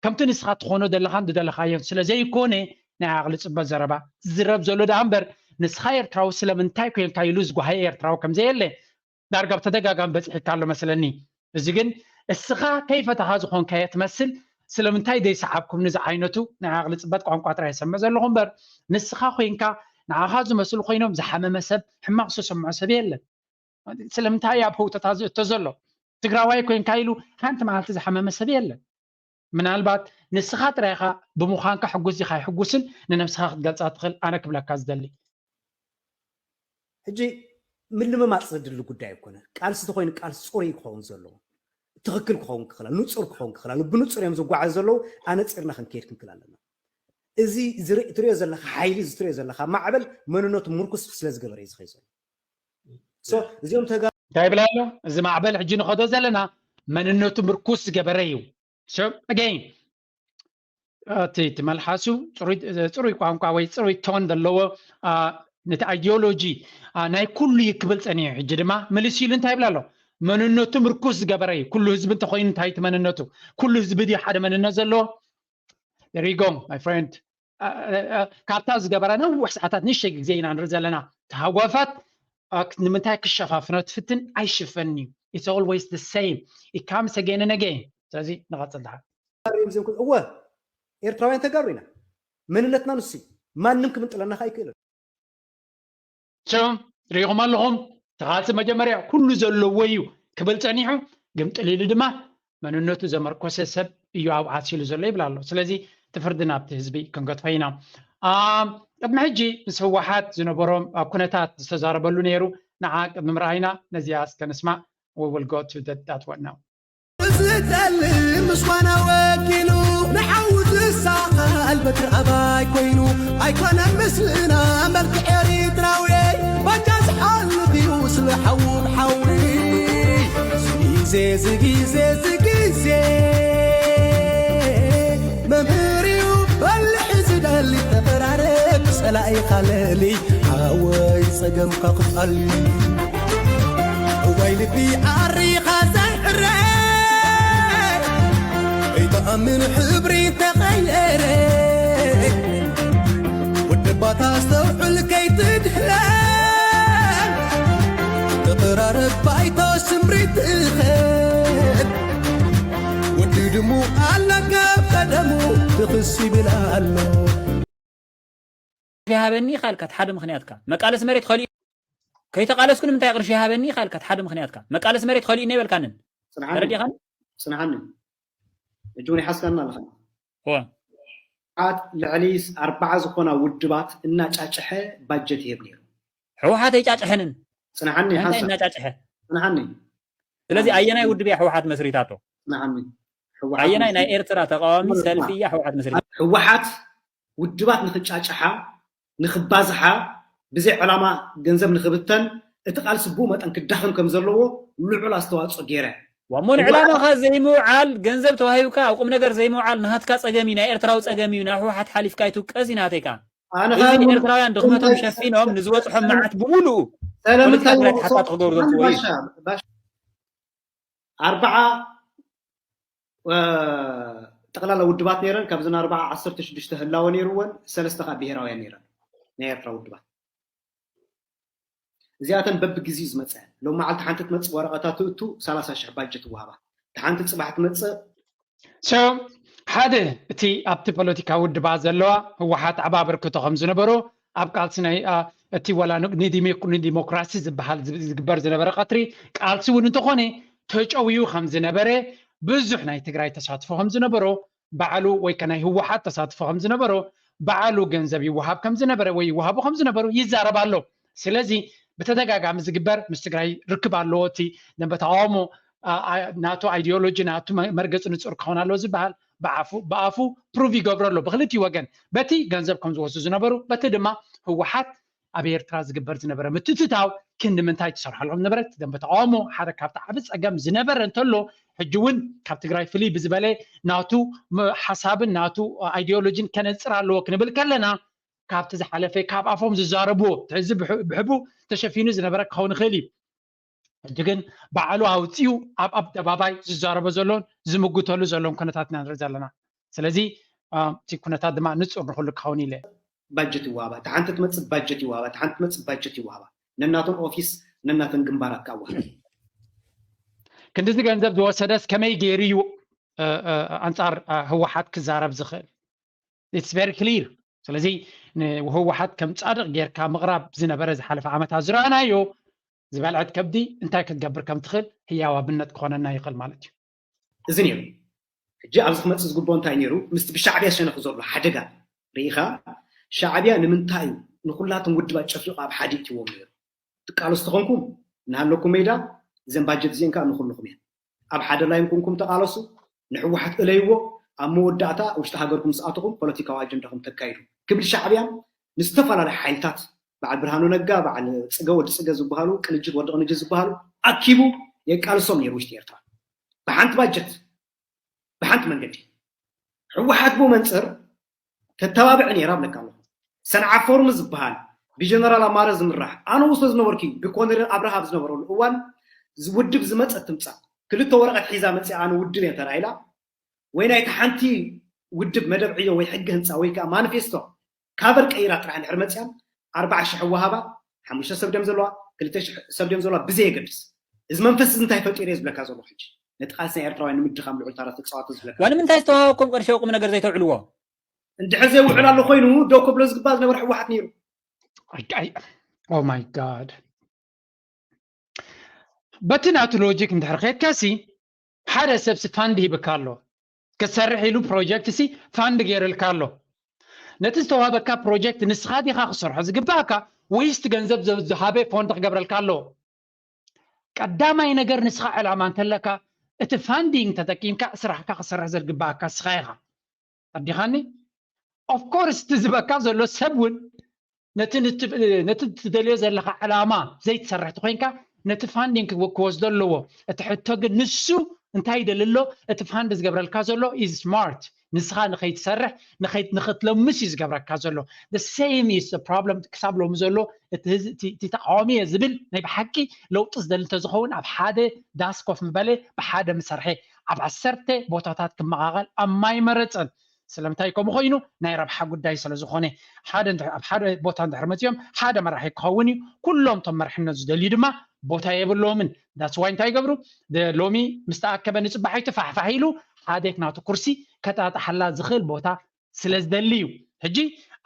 ከምቲ ንስኻ ትኾኖ ዘለኻን ዝደለኻዮን ስለ ዘይኮነ ናይ ዓቕሊ ፅበት ዘረባ ዝዝረብ ዘሎ ደኣ እምበር ንስኻ ኤርትራዊ ስለምንታይ ኮንካ ኢሉ ዝጓሃየ ኤርትራዊ ከም ዘየለ ዳርጋ ብተደጋጋሚ በፂሕካ ኣሎ መስለኒ። እዚ ግን እስኻ ከይፈተኻ ዝኾንካዮ ትመስል። ስለምንታይ ዘይሰዓብኩምኒ ዝዓይነቱ ናይ ዓቕሊ ፅበት ቋንቋ ጥራይ ይሰምዕ ዘለኹ እምበር ንስኻ ኮይንካ ንዓኻ ዝመስሉ ኮይኖም ዝሓመመ ሰብ ሕማቕ ዝተሰምዖ ሰብ የለን። ስለምንታይ ኣብ ህውተታ ዝእቶ ዘሎ? ትግራዋይ ኮይንካ ኢሉ ሓንቲ መዓልቲ ዝሓመመ ሰብ የለን። ምናልባት ንስኻ ጥራይ ኢኻ ብምዃንካ ሕጉስ ዲኻ ኣይሕጉስን ንነብስኻ ክትገልጻ ትኽእል። ኣነ ክብለካ ዝደሊ ሕጂ ምልምማፅ ዘድሊ ጉዳይ ኣይኮነ። ቃልሲ ተኮይኑ ቃልሲ ፅሩይ ክኸውን ዘለዎ ትኽክል ክኸውን ክኽእል ንፁር ክኸውን ክኽእል ብንፁር እዮም ዝጓዓዝ ዘለዉ። ኣነፂርና ክንከይድ ክንክእል ኣለና። እዚ ዝርኢ- ትሪኦ ዘለካ ሓይሊ እዚ ትሪኦ ዘለካ ማዕበል መንነቱ ምርኩስ ስለ ዝገበረ እዩ ዝኸይ ዘሎ። So እዚኦም ተጋ እንታይ ይብላ ኣሎ? እዚ ማዕበል ሕጂ ንኸዶ ዘለና መንነቱ ምርኩስ ዝገበረ እዩ። So again እቲ እቲ መልሓሱ ፅሩይ ቋንቋ ወይ ፅሩይ ቶን ዘለዎ ነቲ ኣይዲዮሎጂ ናይ ኩሉ እዩ ክብል ፀኒሑ። ሕጂ ድማ ምልስ ኢሉ እንታይ ይብላ ኣሎ? መንነቱ ምርኩስ ዝገበረ እዩ። ኩሉ ህዝቢ እንተኮይኑ እንታይ እቲ መንነቱ? ኩሉ ህዝቢ ድዩ ሓደ መንነት ዘለዎ? There you go my friend። ካብታ ዝገበረ ነዊሕ ሰዓታት ንእሽተይ ግዜ ኢና ንርኢ ዘለና። ተሃጓፋት ንምንታይ ክሸፋፍኖ ትፍትን? ኣይሽፈንን እዩ። It's always the same. It comes again and again። ስለዚ ንቐፅል ደሓር። እወ ኤርትራውያን ተጋሩ ኢና። መንነትና ንሱ እዩ። ማንም ክምንጥለና ከ ኣይክእልን። ሪኢኹም ኣለኹም። ተቓልሲ መጀመርያ ኩሉ ዘለዎ እዩ ክብል ፀኒሑ፣ ግምጥል ኢሉ ድማ መንነቱ ዘመርኮሰ ሰብ እዩ ኣብኡ ዓሲሉ ዘሎ ይብል ኣሎ። ስለዚ እቲ ፍርዲ ናብቲ ህዝቢ ክንገድፎ ኢና። ቅድሚ ሕጂ ምስ ህወሓት ዝነበሮም ኩነታት ዝተዛረበሉ ነይሩ። ንዓ ቅድሚ ምርኣይና ነዚኣ እስከ ንስማዕ። We will go to that one now። ዝጠልም ምስኳና ወኪሉ ንሓው ዝሳቐል በትሪ ኣባይ ኮይኑ ኣይኮነን ምስልና መልክዕ ኤሪትራዊ ባጃ ዝሓልፍ እዩ ስለ ሓዉ ብሓዊ ዝጊዜ ዝጊዜ ዝጊዜ መምህር እዩ በልሒ ዝደሊ ተፈራረብ ጸላኢኻ ለሊ ሓወይ ጸገምካ ክፋል እዋይ ልቢ ዓሪኻ ዘይዕረ ከይትኣምን ሕብሪ ተቐየረ ወደባታ ኣስተውዕል ከይትድህለ ተቐራረብ ባይቶ ስምሪት እኸል ወዲ ድሙ ኣለካ ቀደሙ ትኽስ ይብል ኣሎ ይሃበኒ ኢኻ ኢልካ ሓደ ምኽንያትካ መቃለስ መሬት ኸሊኡ ከይተቃለስኩ ንምንታይ ቅርሺ ይሃበኒ ኢኻ ኢልካ ሓደ ምኽንያትካ መቃለስ መሬት ኸሊኡ ይበልካንን ተረዲኻን ጽንሓኒ ሕጂ እውን ይሓስካና ኣለኻ ዋ ዓት ልዕሊ ኣርባዓ ዝኾና ውድባት እናጫጭሐ ባጀት ይህብ ነይሩ ህወሓት ኣይጫጭሐንን ጽንሓኒ እንታይ ሓንሳ እናጫጭሐ ጽንሓኒ ስለዚ ኣየናይ ውድብ እያ ህወሓት መስሪታቶ ጽንሓኒ ኣየናይ ናይ ኤርትራ ተቃዋሚ ሰልፊ እያ ህወሓት መስሪታ ህወሓት ውድባት ንክጫጭሓ ንክባዝሓ ብዘይ ዕላማ ገንዘብ ንክብተን እቲ ቃልሲ ብኡ መጠን ክዳኸም ከም ዘለዎ ልዑል ኣስተዋፅኦ ገይረ ዋሞ ንዕላማኻ ዘይምውዓል ገንዘብ ተዋሂብካ ኣብ ቁም ነገር ዘይምውዓል ናሃትካ ፀገም እዩ ናይ ኤርትራዊ ፀገም እዩ ናብ ህወሓት ሓሊፍካ ይትውቀስ እዩ ናተይካ ኣነ እዚ ኤርትራውያን ድኽመቶም ሸፊኖም ንዝበፅሖም መዓት ብምሉኡ ፖለቲካ ትግራይ ተሓታቲ ክገብሩ ዘምፅዎ እዩ ኣርባዓ ጠቕላላ ውድባት ነይረን ካብዘን ኣርባዓ ዓሰርተ ሽዱሽተ ህላወ ነይርወን ሰለስተ ካብ ብሄራውያን ነይረን ናይ ኤርትራ ውድባት እዚኣተን በብግዜኡ ዝመፀ ሎም መዓልቲ ሓንቲ ትመፅእ ወረቐታ ትእቱ ሰላሳ ሽሕ ባጀት ይወሃባ ሓንቲ ፅባሕ ትመፅእ so ሓደ እቲ ኣብቲ ፖለቲካ ውድባት ዘለዋ ህወሓት ዓባ ኣበርክቶ ከም ዝነበሮ ኣብ ቃልሲ ናይ እቲ ወላ ንዲሞክራሲ ዝበሃል ዝግበር ዝነበረ ቀትሪ ቃልሲ እውን እንተኾነ ተጨውዩ ከም ዝነበረ ብዙሕ ናይ ትግራይ ተሳትፎ ከም ዝነበሮ ባዕሉ ወይ ከ ናይ ህወሓት ተሳትፎ ከም ዝነበሮ ባዕሉ ገንዘብ ይወሃብ ከም ዝነበረ ወይ ይወሃቡ ከም ዝነበሩ ይዛረብ ኣሎ ስለዚ ብተደጋጋሚ ዝግበር ምስ ትግራይ ርክብ ኣለዎ እቲ ደንበ ተቃውሞ ናቱ ideology ናቱ መርገፂ ንፁር ክኸውን ኣለዎ ዝበሃል ብኣፉ prove ይገብሮ ኣሎ ብክልቲኡ ወገን በቲ ገንዘብ ከም ዝወስዱ ዝነበሩ በቲ ድማ ህወሓት ኣብ ኤርትራ ዝግበር ዝነበረ ምትእትታው ክንዲ ምንታይ ትሰርሓሉ ከም ዝነበረት ደንበ ተቃውሞ ሓደ ካብቲ ዓቢ ፀገም ዝነበረ እንተሎ ሕጂ እውን ካብ ትግራይ ፍልይ ብዝበለ ናቱ ሓሳብን ናቱ ideology ን ከነፅር ኣለዎ ክንብል ከለና ካብቲ ዝሓለፈ ካብ ኣፎም ዝዛረብዎ ሕዚ ብሕቡ ተሸፊኑ ዝነበረ ክኸውን ይኽእል እዩ ሕጂ ግን ባዕሉ ኣውፅኡ ኣብ ኣደባባይ ዝዛረቦ ዘሎን ዝምጉተሉ ዘሎን ኩነታት ኢና ንርኢ ዘለና ስለዚ እቲ ኩነታት ድማ ንፁር ንክሉ ክኸውን ኢለ ባጀት ይወሃባ እታ ሓንቲ ትመፅእ ባጀት ይወሃባ እታ ሓንቲ ትመፅእ ባጀት ይወሃባ ነናቶም ኦፊስ ነናተን ግንባራት ካዋ ክንድዚ ገንዘብ ዝወሰደስ ከመይ ገይሩ እዩ ኣንፃር ህወሓት ክዛረብ ዝኽእል it's very clear ስለዚ ንህወሓት ከም ፃድቕ ጌርካ ምቕራብ ዝነበረ ዝሓለፈ ዓመታት ዝረኣናዮ ዝበልዐት ከብዲ እንታይ ክትገብር ከም ትኽእል ህያው ኣብነት ክኾነና ይኽእል ማለት እዩ እዚ ነይሩ ሕጂ ኣብዚ ክመፅእ ዝግብኦ እንታይ ነይሩ? ምስቲ ብሻዕብያ ዝሸነኽ ዘሎ ሓደጋ ርኢኻ፣ ሻዕብያ ንምንታይ እዩ ንኹላቶም ውድባት ጨፍሊቑ ኣብ ሓደ ይእትዎም ነይሩ? ትቃለሱ ተኾንኩም ንሃለኩም ሜዳ፣ እዘን ባጀት እዚአን ከዓ ንኹልኹም እየን። ኣብ ሓደ ላይን ኮንኩም ተቃለሱ፣ ንሕወሓት እለይዎ፣ ኣብ መወዳእታ ውሽጢ ሃገርኩም ምስ ኣተኹም ፖለቲካዊ ኣጀንዳኹም ተካይዱ ክብል ሻዕብያ ንዝተፈላለዩ ሓይልታት በዓል ብርሃኑ ነጋ፣ በዓል ፅገ ወዲ ፅገ ዝበሃሉ፣ ቅንጅት ወዲ ቅንጅት ዝበሃሉ ኣኪቡ የቃልሶም ነይሩ ውሽጢ ኤርትራ ብሓንቲ ባጀት ብሓንቲ መንገዲ። ሕወሓት ብኡ መንፅር ተተባብዕ ነይራ እብለካ ኣለኹ። ሰንዓ ፎርም ዝበሃል ብጀነራል ኣማረ ዝምራሕ ኣነ ውስቶ ዝነበርኩ ብኮነሬል ኣብርሃ ኣብ ዝነበረሉ እዋን ውድብ ዝመፀት ትምፃእ ክልተ ወረቐት ሒዛ መፅኣ ኣነ ውድብ እየ ተራኢላ ወይ ናይቲ ሓንቲ ውድብ መደብ ዕዮ ወይ ሕጊ ህንፃ ወይ ከዓ ማኒፌስቶ ካቨር ቀይራ ጥራሕ እንድሕር መፅያ ኣርባዓ ሽሕ ወሃባ ሓሙሽተ ሰብ ድዮም ዘለዋ ክልተ ሽሕ ሰብ ድዮም ዘለዋ ብዘየገድስ እዚ መንፈስ እዚ እንታይ ፈጢሩ እየ ዝብለካ ዘለኹ ሕጂ ነቲ ቃልሲ ናይ ኤርትራውያን ንምድኻም ልዑል ታራ ተፃወተ ዝብለካ ዋን ምንታይ ዝተዋሃበኩም ቅርሺ ቁም ነገር ዘይተውዕልዎ እንድሕር ዘይውዕል ኣሎ ኮይኑ ደው ከብሎ ዝግባእ ዝነበረ ህወሓት ነይሩ Oh my God። በቲ ናቱ ሎጂክ እንድሕር ከድካሲ ሓደ ሰብ ሲ ፋንድ ሂብካ ኣሎ ክትሰርሕ ኢሉ ፕሮጀክት ሲ ፋንድ ገይርልካ ኣሎ ነቲ ዝተዋሃበካ ፕሮጀክት ንስኻ ዲኻ ክሰርሖ ዝግባእካ ወይስ እቲ ገንዘብ ዝሃበ ፎንድ ክገብረልካ ኣለዎ ቀዳማይ ነገር ንስኻ ዕላማ እንተለካ እቲ ፋንዲንግ ተጠቂምካ ስራሕካ ክሰርሕ ዘግባእካ ስኻ ኢኻ ኣዲኻኒ ኦፍኮርስ እቲ ዝበካ ዘሎ ሰብ እውን ነቲ ትደልዮ ዘለካ ዕላማ ዘይትሰርሕ ተኮይንካ ነቲ ፋንዲንግ ክወስዶ ኣለዎ እቲ ሕቶ ግን ንሱ እንታይ ይደሊ ኣሎ እቲ ፋንድ ዝገብረልካ ዘሎ ኢዝ ስማርት ንስኻ ንኸይትሰርሕ ንኸይት ንኽትለምስ እዩ ዝገብረካ ዘሎ the same is problem ክሳብ ሎሚ ዘሎ እቲ ህዝ- እቲ እቲ ተቃዋሚ እየ ዝብል ናይ ብሓቂ ለውጢ ዝደሊ እንተዝኸውን ኣብ ሓደ ዳስ ኮፍ ምበለ ብሓደ ምሰርሐ ኣብ ዓሰርተ ቦታታት ክመቓቐል ኣብ ማይ መረፀን ስለምንታይ ከምኡ ኮይኑ ናይ ረብሓ ጉዳይ ስለ ዝኾነ ሓደ እንድሕር- ኣብ ሓደ ቦታ እንድሕር መፂኦም ሓደ መራሒ ክኸውን እዩ ኩሎም እቶም መርሕነት ዝደልዩ ድማ ቦታ የብሎምን that's why እንታይ ይገብሩ ሎሚ ምስ ተኣከበ ንፅባሒቱ ፋሕፋሕ ኢሉ ሓደ ናቱ ኩርሲ ከጣጣሓላ ዝኽእል ቦታ ስለ ዝደሊ እዩ ሕጂ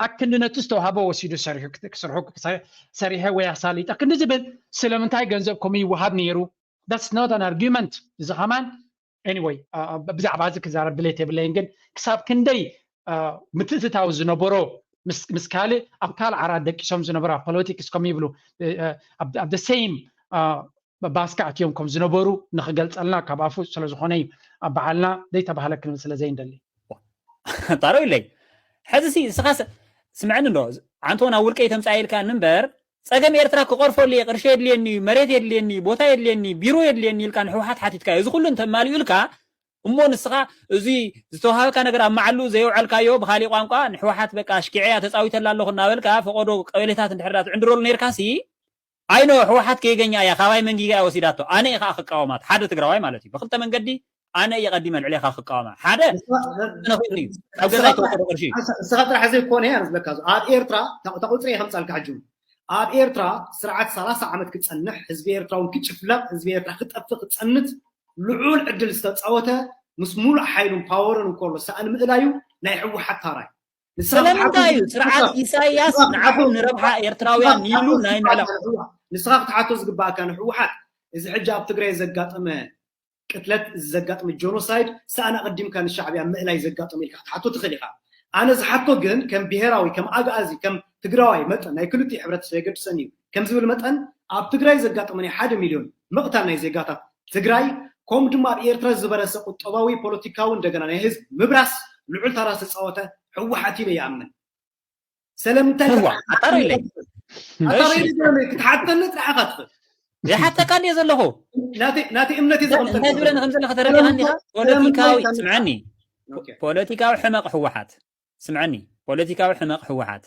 ኣክንዲ ነቲ ዝተዋሃቦ ወሲዱ ሰሪሑ ክሰርሑ ሰሪሐ ወይ ኣሳሊጠ ክንዲ ዝብል ስለምንታይ ገንዘብ ከምኡ ይወሃብ ነይሩ that's not an argument እዚ ከማን anyway ብዛዕባ እዚ ክዛረብ ድሌት የብለይን ግን ክሳብ ክንደይ ምትእትታው ዝነበሮ ምስ ካልእ ኣብ ካልእ ዓራት ደቂሶም ዝነበሩ ኣብ ፖለቲክስ ከም ይብሉ ኣብ the same ባስካ ኣትዮም ከም ዝነበሩ ንክገልፀልና ካብ ኣፉ ስለዝኾነ እዩ ኣብ በዓልና ዘይተባህለ ክንብል ስለ ዘይንደሊ ታሮ ኢለይ ሕዚ ሲ እስኻ ስምዐኒ እንዶ ዓንቶ ናብ ውልቀይ ተምፃእ ኢልካ እምበር ፀገም ኤርትራ ክቐርፈሉ እየ ቅርሺ የድልየኒ እዩ መሬት የድልየኒ እዩ ቦታ የድልየኒ እዩ ቢሮ የድልየኒ ኢልካ ንሕወሓት ሓቲትካ እዩ እዚ ኩሉ እንተማሊኡ ኢልካ እሞ ንስኻ እዚ ዝተዋሃበካ ነገር ኣብ መዓሉ ዘየውዐልካዮ ብካሊእ ቋንቋ ንሕወሓት በቃ ኣሽኪዐያ ተፃዊተላ ኣለኹ እናበልካ ፈቆዶ ቀበሌታት እንድሕር ትዕንድረሉ ነርካ ሲ ኣይኖ ሕወሓት ከየገኛ እያ ካባይ መንጊጋ እያ ወሲዳቶ ኣነ እየ ከዓ ክቃወማት ሓደ ትግራዋይ ማለት እዩ ብክልተ መንገዲ ኣነ እየ ቀዲመ ልዕሌካ ክቃወማ ሓደ ነኽእሉ እዩ ኣብ ገዛይ ተወሰዶ ቅርሺ እዩ ንስኻ ጥራሕ ዘይኮነ እያ ዝብለካ ዘሎ። ኣብ ኤርትራ እታ ቁፅሪ እየ ከምፃልካ ሕጂ እውን። ኣብ ኤርትራ ስርዓት ሰላሳ ዓመት ክፀንሕ ህዝቢ ኤርትራ እውን ክጭፍለቕ ህዝቢ ኤርትራ ክጠፍእ ክፀንት ልዑል ዕድል ዝተፃወተ ምስ ሙሉእ ሓይሉን ፓወርን እንከሎ ሰኣን ምእላዩ ናይ ህወሓት ታራ እዩ። ንስኻ ስለምንታይ እዩ ክትሓቶ- ስርዓት ኢሳያስ ንስኻ ንዓኹም ክትሓቶ- ንረብሓ ኤርትራውያን ንስኻ ኢሉ ናይ ምዕላቕ ክትሓቶ- ንስኻ ክትሓቶ ዝግባእካ ንህወሓት እዚ ሕጂ ኣብ ትግራይ ዘጋጠመ ቅትለት እዚ ዘጋጥመ ጆኖሳይድ ሰኣን ኣቐዲምካ ንሻዕብያ ምእላይ ዘጋጠመ ኢልካ ክትሓቶ ትኽእል ኢኻ። ኣነ ዝሓቶ ግን ከም ብሄራዊ ከም ኣግኣዚ ከም ትግራዋይ መጠን ናይ ክልቲኡ ሕብረተሰብ የገድሰኒ እዩ ከም ዝብል መጠን ኣብ ትግራይ ዘጋጠመ ናይ ሓደ ሚልዮን ምቕታል ናይ ዜጋታት ትግራይ ከምኡ ድማ ኣብ ኤርትራ ዝበረሰ ቁጠባዊ ፖለቲካዊ እንደገና ናይ ህዝቢ ምብራስ ልዑል ታራ ዝተፃወተ ህወሓት ኢለ ይኣምን። ስለምንታይ እዋ ኣጣሪለይ ኣጣሪለይ ክትሓተኒ ጥራሕ ኢኻ ትኽእል። ይሓተካ እንድየ ዘለኹ። ናተይ እምነት እዩ ዘቐምጠልካ። እንታይ ዝብለኒ ከም ዘለኻ ተረዲኻ እንዲኻ? ፖለቲካዊ ስምዐኒ፣ ፖለቲካዊ ሕመቕ ህወሓት ስምዐኒ፣ ፖለቲካዊ ሕመቕ ህወሓት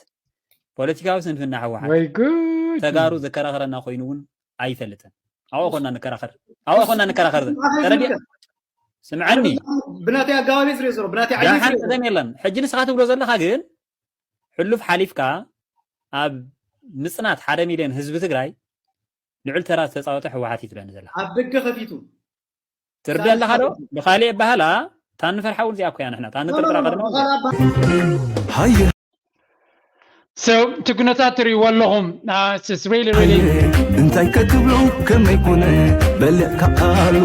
ፖለቲካዊ ስንፍና ህወሓት ወይ ጉድ ተጋሩ ዘከራኸረና ኮይኑ እውን ኣይፈልጥን። ኣብኡ ኮና ንከራኸር፣ ኣብኡ ኮና ንከራኸር። ተረዲኣ ስምዐኒ ብናተይ ኣገባብ ዝሪኦ ዘሎ ብናተይ ዓይነት ደሓን ዝሪኦ ቀደም የለን። ሕጂ ንስኻ ትብሎ ዘለኻ ግን ሕሉፍ ሓሊፍካ ኣብ ምፅናት ሓደ ሚልዮን ህዝቢ ትግራይ ልዑል ተራ ዝተፃወተ ህወሓት እዩ ትብለኒ ዘለኻ ኣብ ደገ ከፊቱ ትርድእ ኣለኻ ዶ? ብኻሊእ ኣባህላ እታ ንፈርሓ እውን እዚኣ እኮ እያ ንሕና እታ ንጥርጥራ ከድማ ሃየ So ትግነታት ትርእይዎ ኣለኹም። Uh, it's really, really እንታይ ከትብሉ ከመይ ኮነ በልዕ ካቃሉ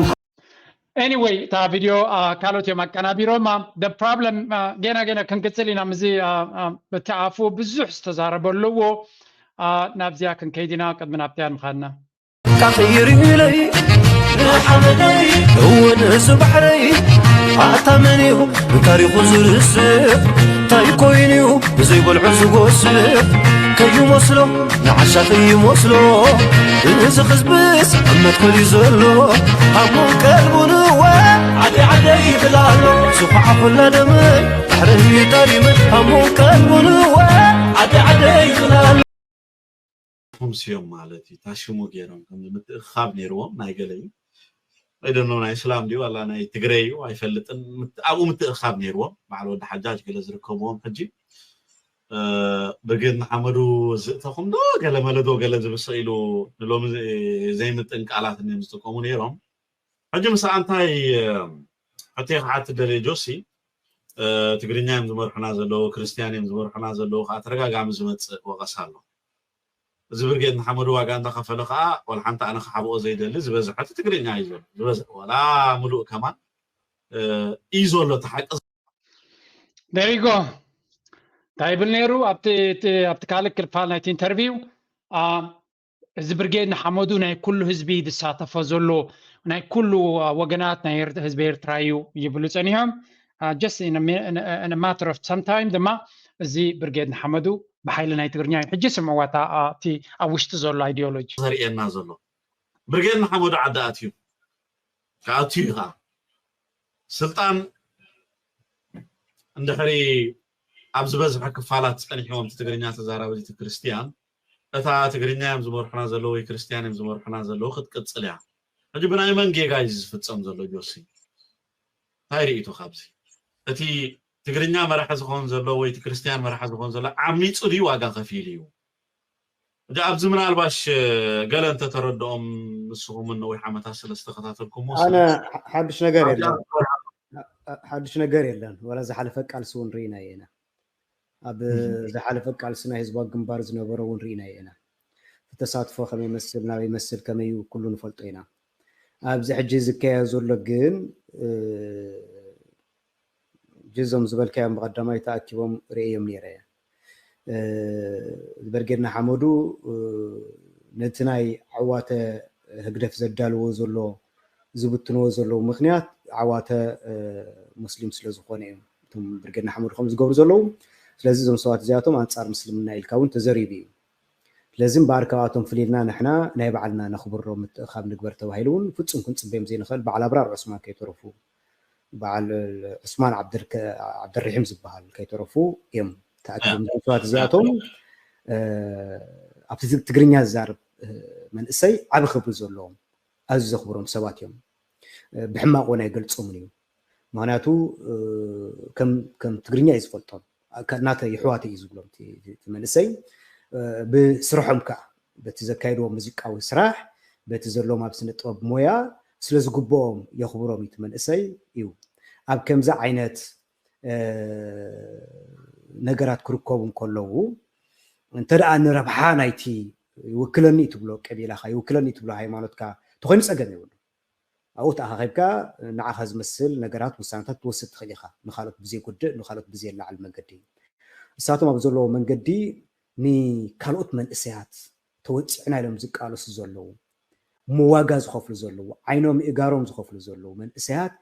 Anyway, እታ ቪድዮ ካልኦት እዮም ኣቀናቢሮማ። The problem ገና ገና ክንቅፅል ኢና። ምዚ እቲ ኣፉ ብዙሕ ዝተዛረበ ኣለዎ። ናብዚኣ ክንከይድ ኢና ቅድሚ ናብቲያ ምኻድና። ካኺሪለይ ንሓመደይ እውን እዚ ባሕረይ ኣታ መን እዩ ንታሪኹ ዝርስዕ እንታይ ኮይኑ እዩ ብዘይበልዑ ዝጎስዕ ከይመስሎ ንዓሻ ከይመስሎ እዚ ህዝብስ ኣብ መትከል እዩ ዘሎ ሃሙን ቀልቡን እወ ዓደይ ዓደይ ይብል ኣሎ ስኹዓ ኩላ ደመይ ባሕረይ ጠሪመ ሃሙን ቀልቡን እወ ዓደይ ዓደይ ይብል ኣሎ። ኹምስዮም ማለት እዩ። እታ ሽሙ ገይሮም ከም ምትእኻብ ነይርዎም ናይ ገለ እዩ። ወይ ደኖ ናይ እስላም ድዩ ዋላ ናይ ትግረ እዩ ኣይፈልጥን። ምት- ኣብኡ ምትእኻብ ነይርዎም። በዓል ወዲ ሓጃጅ ገለ ዝርከብዎም ሕጂ እ፣ ብርጌድ ንሓመዱ ዝእተኹም ዶ ገለ መለ ዶ ገለ ዝብስቕ ኢሉ ንሎሚ ዘ- ዘይምጥን ቃላት እዮም ዝጥቀሙ ነይሮም። ሕጂ ምስ ኣንታይ ሕቶ ክሓት ደልየ ጆሲ እ፣ ትግርኛ እዮም ዝመርሑና ዘለዉ ክርስትያን እዮም ዝመርሑና ዘለዉ ከዓ ተደጋጋሚ ዝመፅእ ወቐሳ ኣሎ። እዚ ብርጌድ ንሓመዱ ዋጋ እንዳኸፈለ ከዓ ዋላ ሓንቲ ኣነ ክሓብኦ ዘይደሊ ዝበዝሐ እቲ ትግርኛ እዩ ዘሎ ዝበዝሐ ዋላ ሙሉእ ከማን እዩ ዘሎ እቲ ሓቂ ደሪጎ እንታይ ይብል ነይሩ ኣብቲ እቲ- ኣብቲ ካልእ ክፋል ናይቲ ኢንተርቪው አ፣ እዚ ብርጌድ ንሓመዱ ናይ ኩሉ ህዝቢ ዝሳተፎ ዘሎ ናይ ኩሉ አ፣ ወገናት ናይ ኤር- ህዝቢ ኤርትራ እዩ ይብሉ ፀኒሖም just in a mi- in a- in a matter of some time ድማ እዚ ብርጌድ ንሓመዱ ብሓይሊ ናይ ትግርኛ እዩ ሕጂ ስምዕዋ እታ አ፣ እቲ ኣብ ውሽጢ ዘሎ ኣይዲዮሎጂ ዘርእየና ዘሎ ብርጌድ ንሓመዱ ዓዲ ኣትዩ ክኣትዩ እዩ ከዓ ስልጣን እንድሕሪ ኣብ ዝበዝሐ ክፋላት ፀኒሕዎም እቲ ትግርኛ ተዛራቢ እቲ ክርስትያን እታ ትግርኛ እዮም ዝመርሑና ዘለዉ ወይ ክርስትያን እዮም ዝመርሑና ዘለዉ ክትቅፅል እያ ሕጂ ብናይ መን ጌጋ እዩ ዝፍፀም ዘሎ ጆሲ እንታይ ርእይቶ ካብዚ እቲ ትግርኛ መራሒ ዝኸውን ዘሎ ወይ እቲ ክርስትያን መራሒ ዝኸውን ዘሎ ዓሚፁ ድዩ ዋጋ ከፊሉ እዩ ሕጂ ኣብዚ ምናልባሽ ገለ እንተተረድኦም ንስኹም ነዊሕ ዓመታት ስለ ዝተኸታተልኩሞ ኣነ ሓድሽ ነገር የለን ሓድሽ ነገር የለን ወላ ዝሓለፈ ቃልሲ እውን ርኢና ኢና ኣብ ዝሓለፈ ቃልሲ ናይ ህዝባዊ ግንባር ዝነበረ እውን ርኢና ኢና ተሳትፎ ከመይ መስል ናበይ መስል ከመይ ኩሉ ንፈልጦ ኢና ኣብዚ ሕጂ ዝካየድ ዘሎ ግን ጅዞም ዝበልካዮም ብቀዳማይ ተኣኪቦም ርእዮም ነይረ በርጌድ ንሓመዱ ነቲ ናይ ዓዋተ ህግደፍ ዘዳልዎ ዘሎ ዝብትንዎ ዘለዉ ምክንያት ዓዋተ ሙስሊም ስለ ዝኾነ እዮም እቶም ብርጌድ ንሓመዱ ከም ዝገብሩ ዘለዉ ስለዚ እዞም ሰባት እዚኣቶም ኣንፃር ምስልምና ኢልካ እውን ተዘሪቡ እዩ ስለዚ እምበኣር ካብኣቶም ፍሊልና ንሕና ናይ ባዕልና ነኽብሮ ምትእኻብ ንግበር ተባሂሉ እውን ፍፁም ክንፅበዮም ዘይንኽእል በዓል ኣብራር ዑስማን ከይተረፉ በዓል ዑስማን ዓብደርሒም ዝበሃል ከይተረፉ እዮም ተኣኪቦም እዞም ሰባት እዚኣቶም ኣብቲ ትግርኛ ዝዛረብ መንእሰይ ዓብ ክብሪ ዘለዎም ኣዝዩ ዘኽብሮም ሰባት እዮም ብሕማቕ እውን ኣይገልፆምን እዩ ምክንያቱ ከም ትግርኛ እዩ ዝፈልጦም ናተ ይሕዋተ እዩ ዝብሎም መንእሰይ ብስርሖም ከዓ በቲ ዘካየድዎ ሙዚቃዊ ስራሕ በቲ ዘለዎም ኣብ ስነ ጥበብ ሞያ ስለ ዝግብኦም የኽብሮም እዩ መንእሰይ እዩ ኣብ ከምዚ ዓይነት ነገራት ክርከቡ እንከለዉ እንተ ደኣ ንረብሓ ናይቲ ይውክለኒ ትብሎ ቀቢላኻ ይውክለኒ ትብሎ ሃይማኖትካ ተኾይኑ ፀገም የብሉ ኣብኡ ተኣኻኺብካ ንዓኻ ዝመስል ነገራት ውሳነታት ትወስድ ትኽእል ኢኻ ንኻልኦት ብዘይጉድእ ንኻልኦት ብዘየላዕል መንገዲ ንሳቶም ኣብ ዘለዎ መንገዲ ንካልኦት መንእሰያት ተወፂዕና ኢሎም ዝቃለሱ ዘለዉ ምዋጋ ዝኸፍሉ ዘለዉ ዓይኖም እጋሮም ዝኸፍሉ ዘለዉ መንእሰያት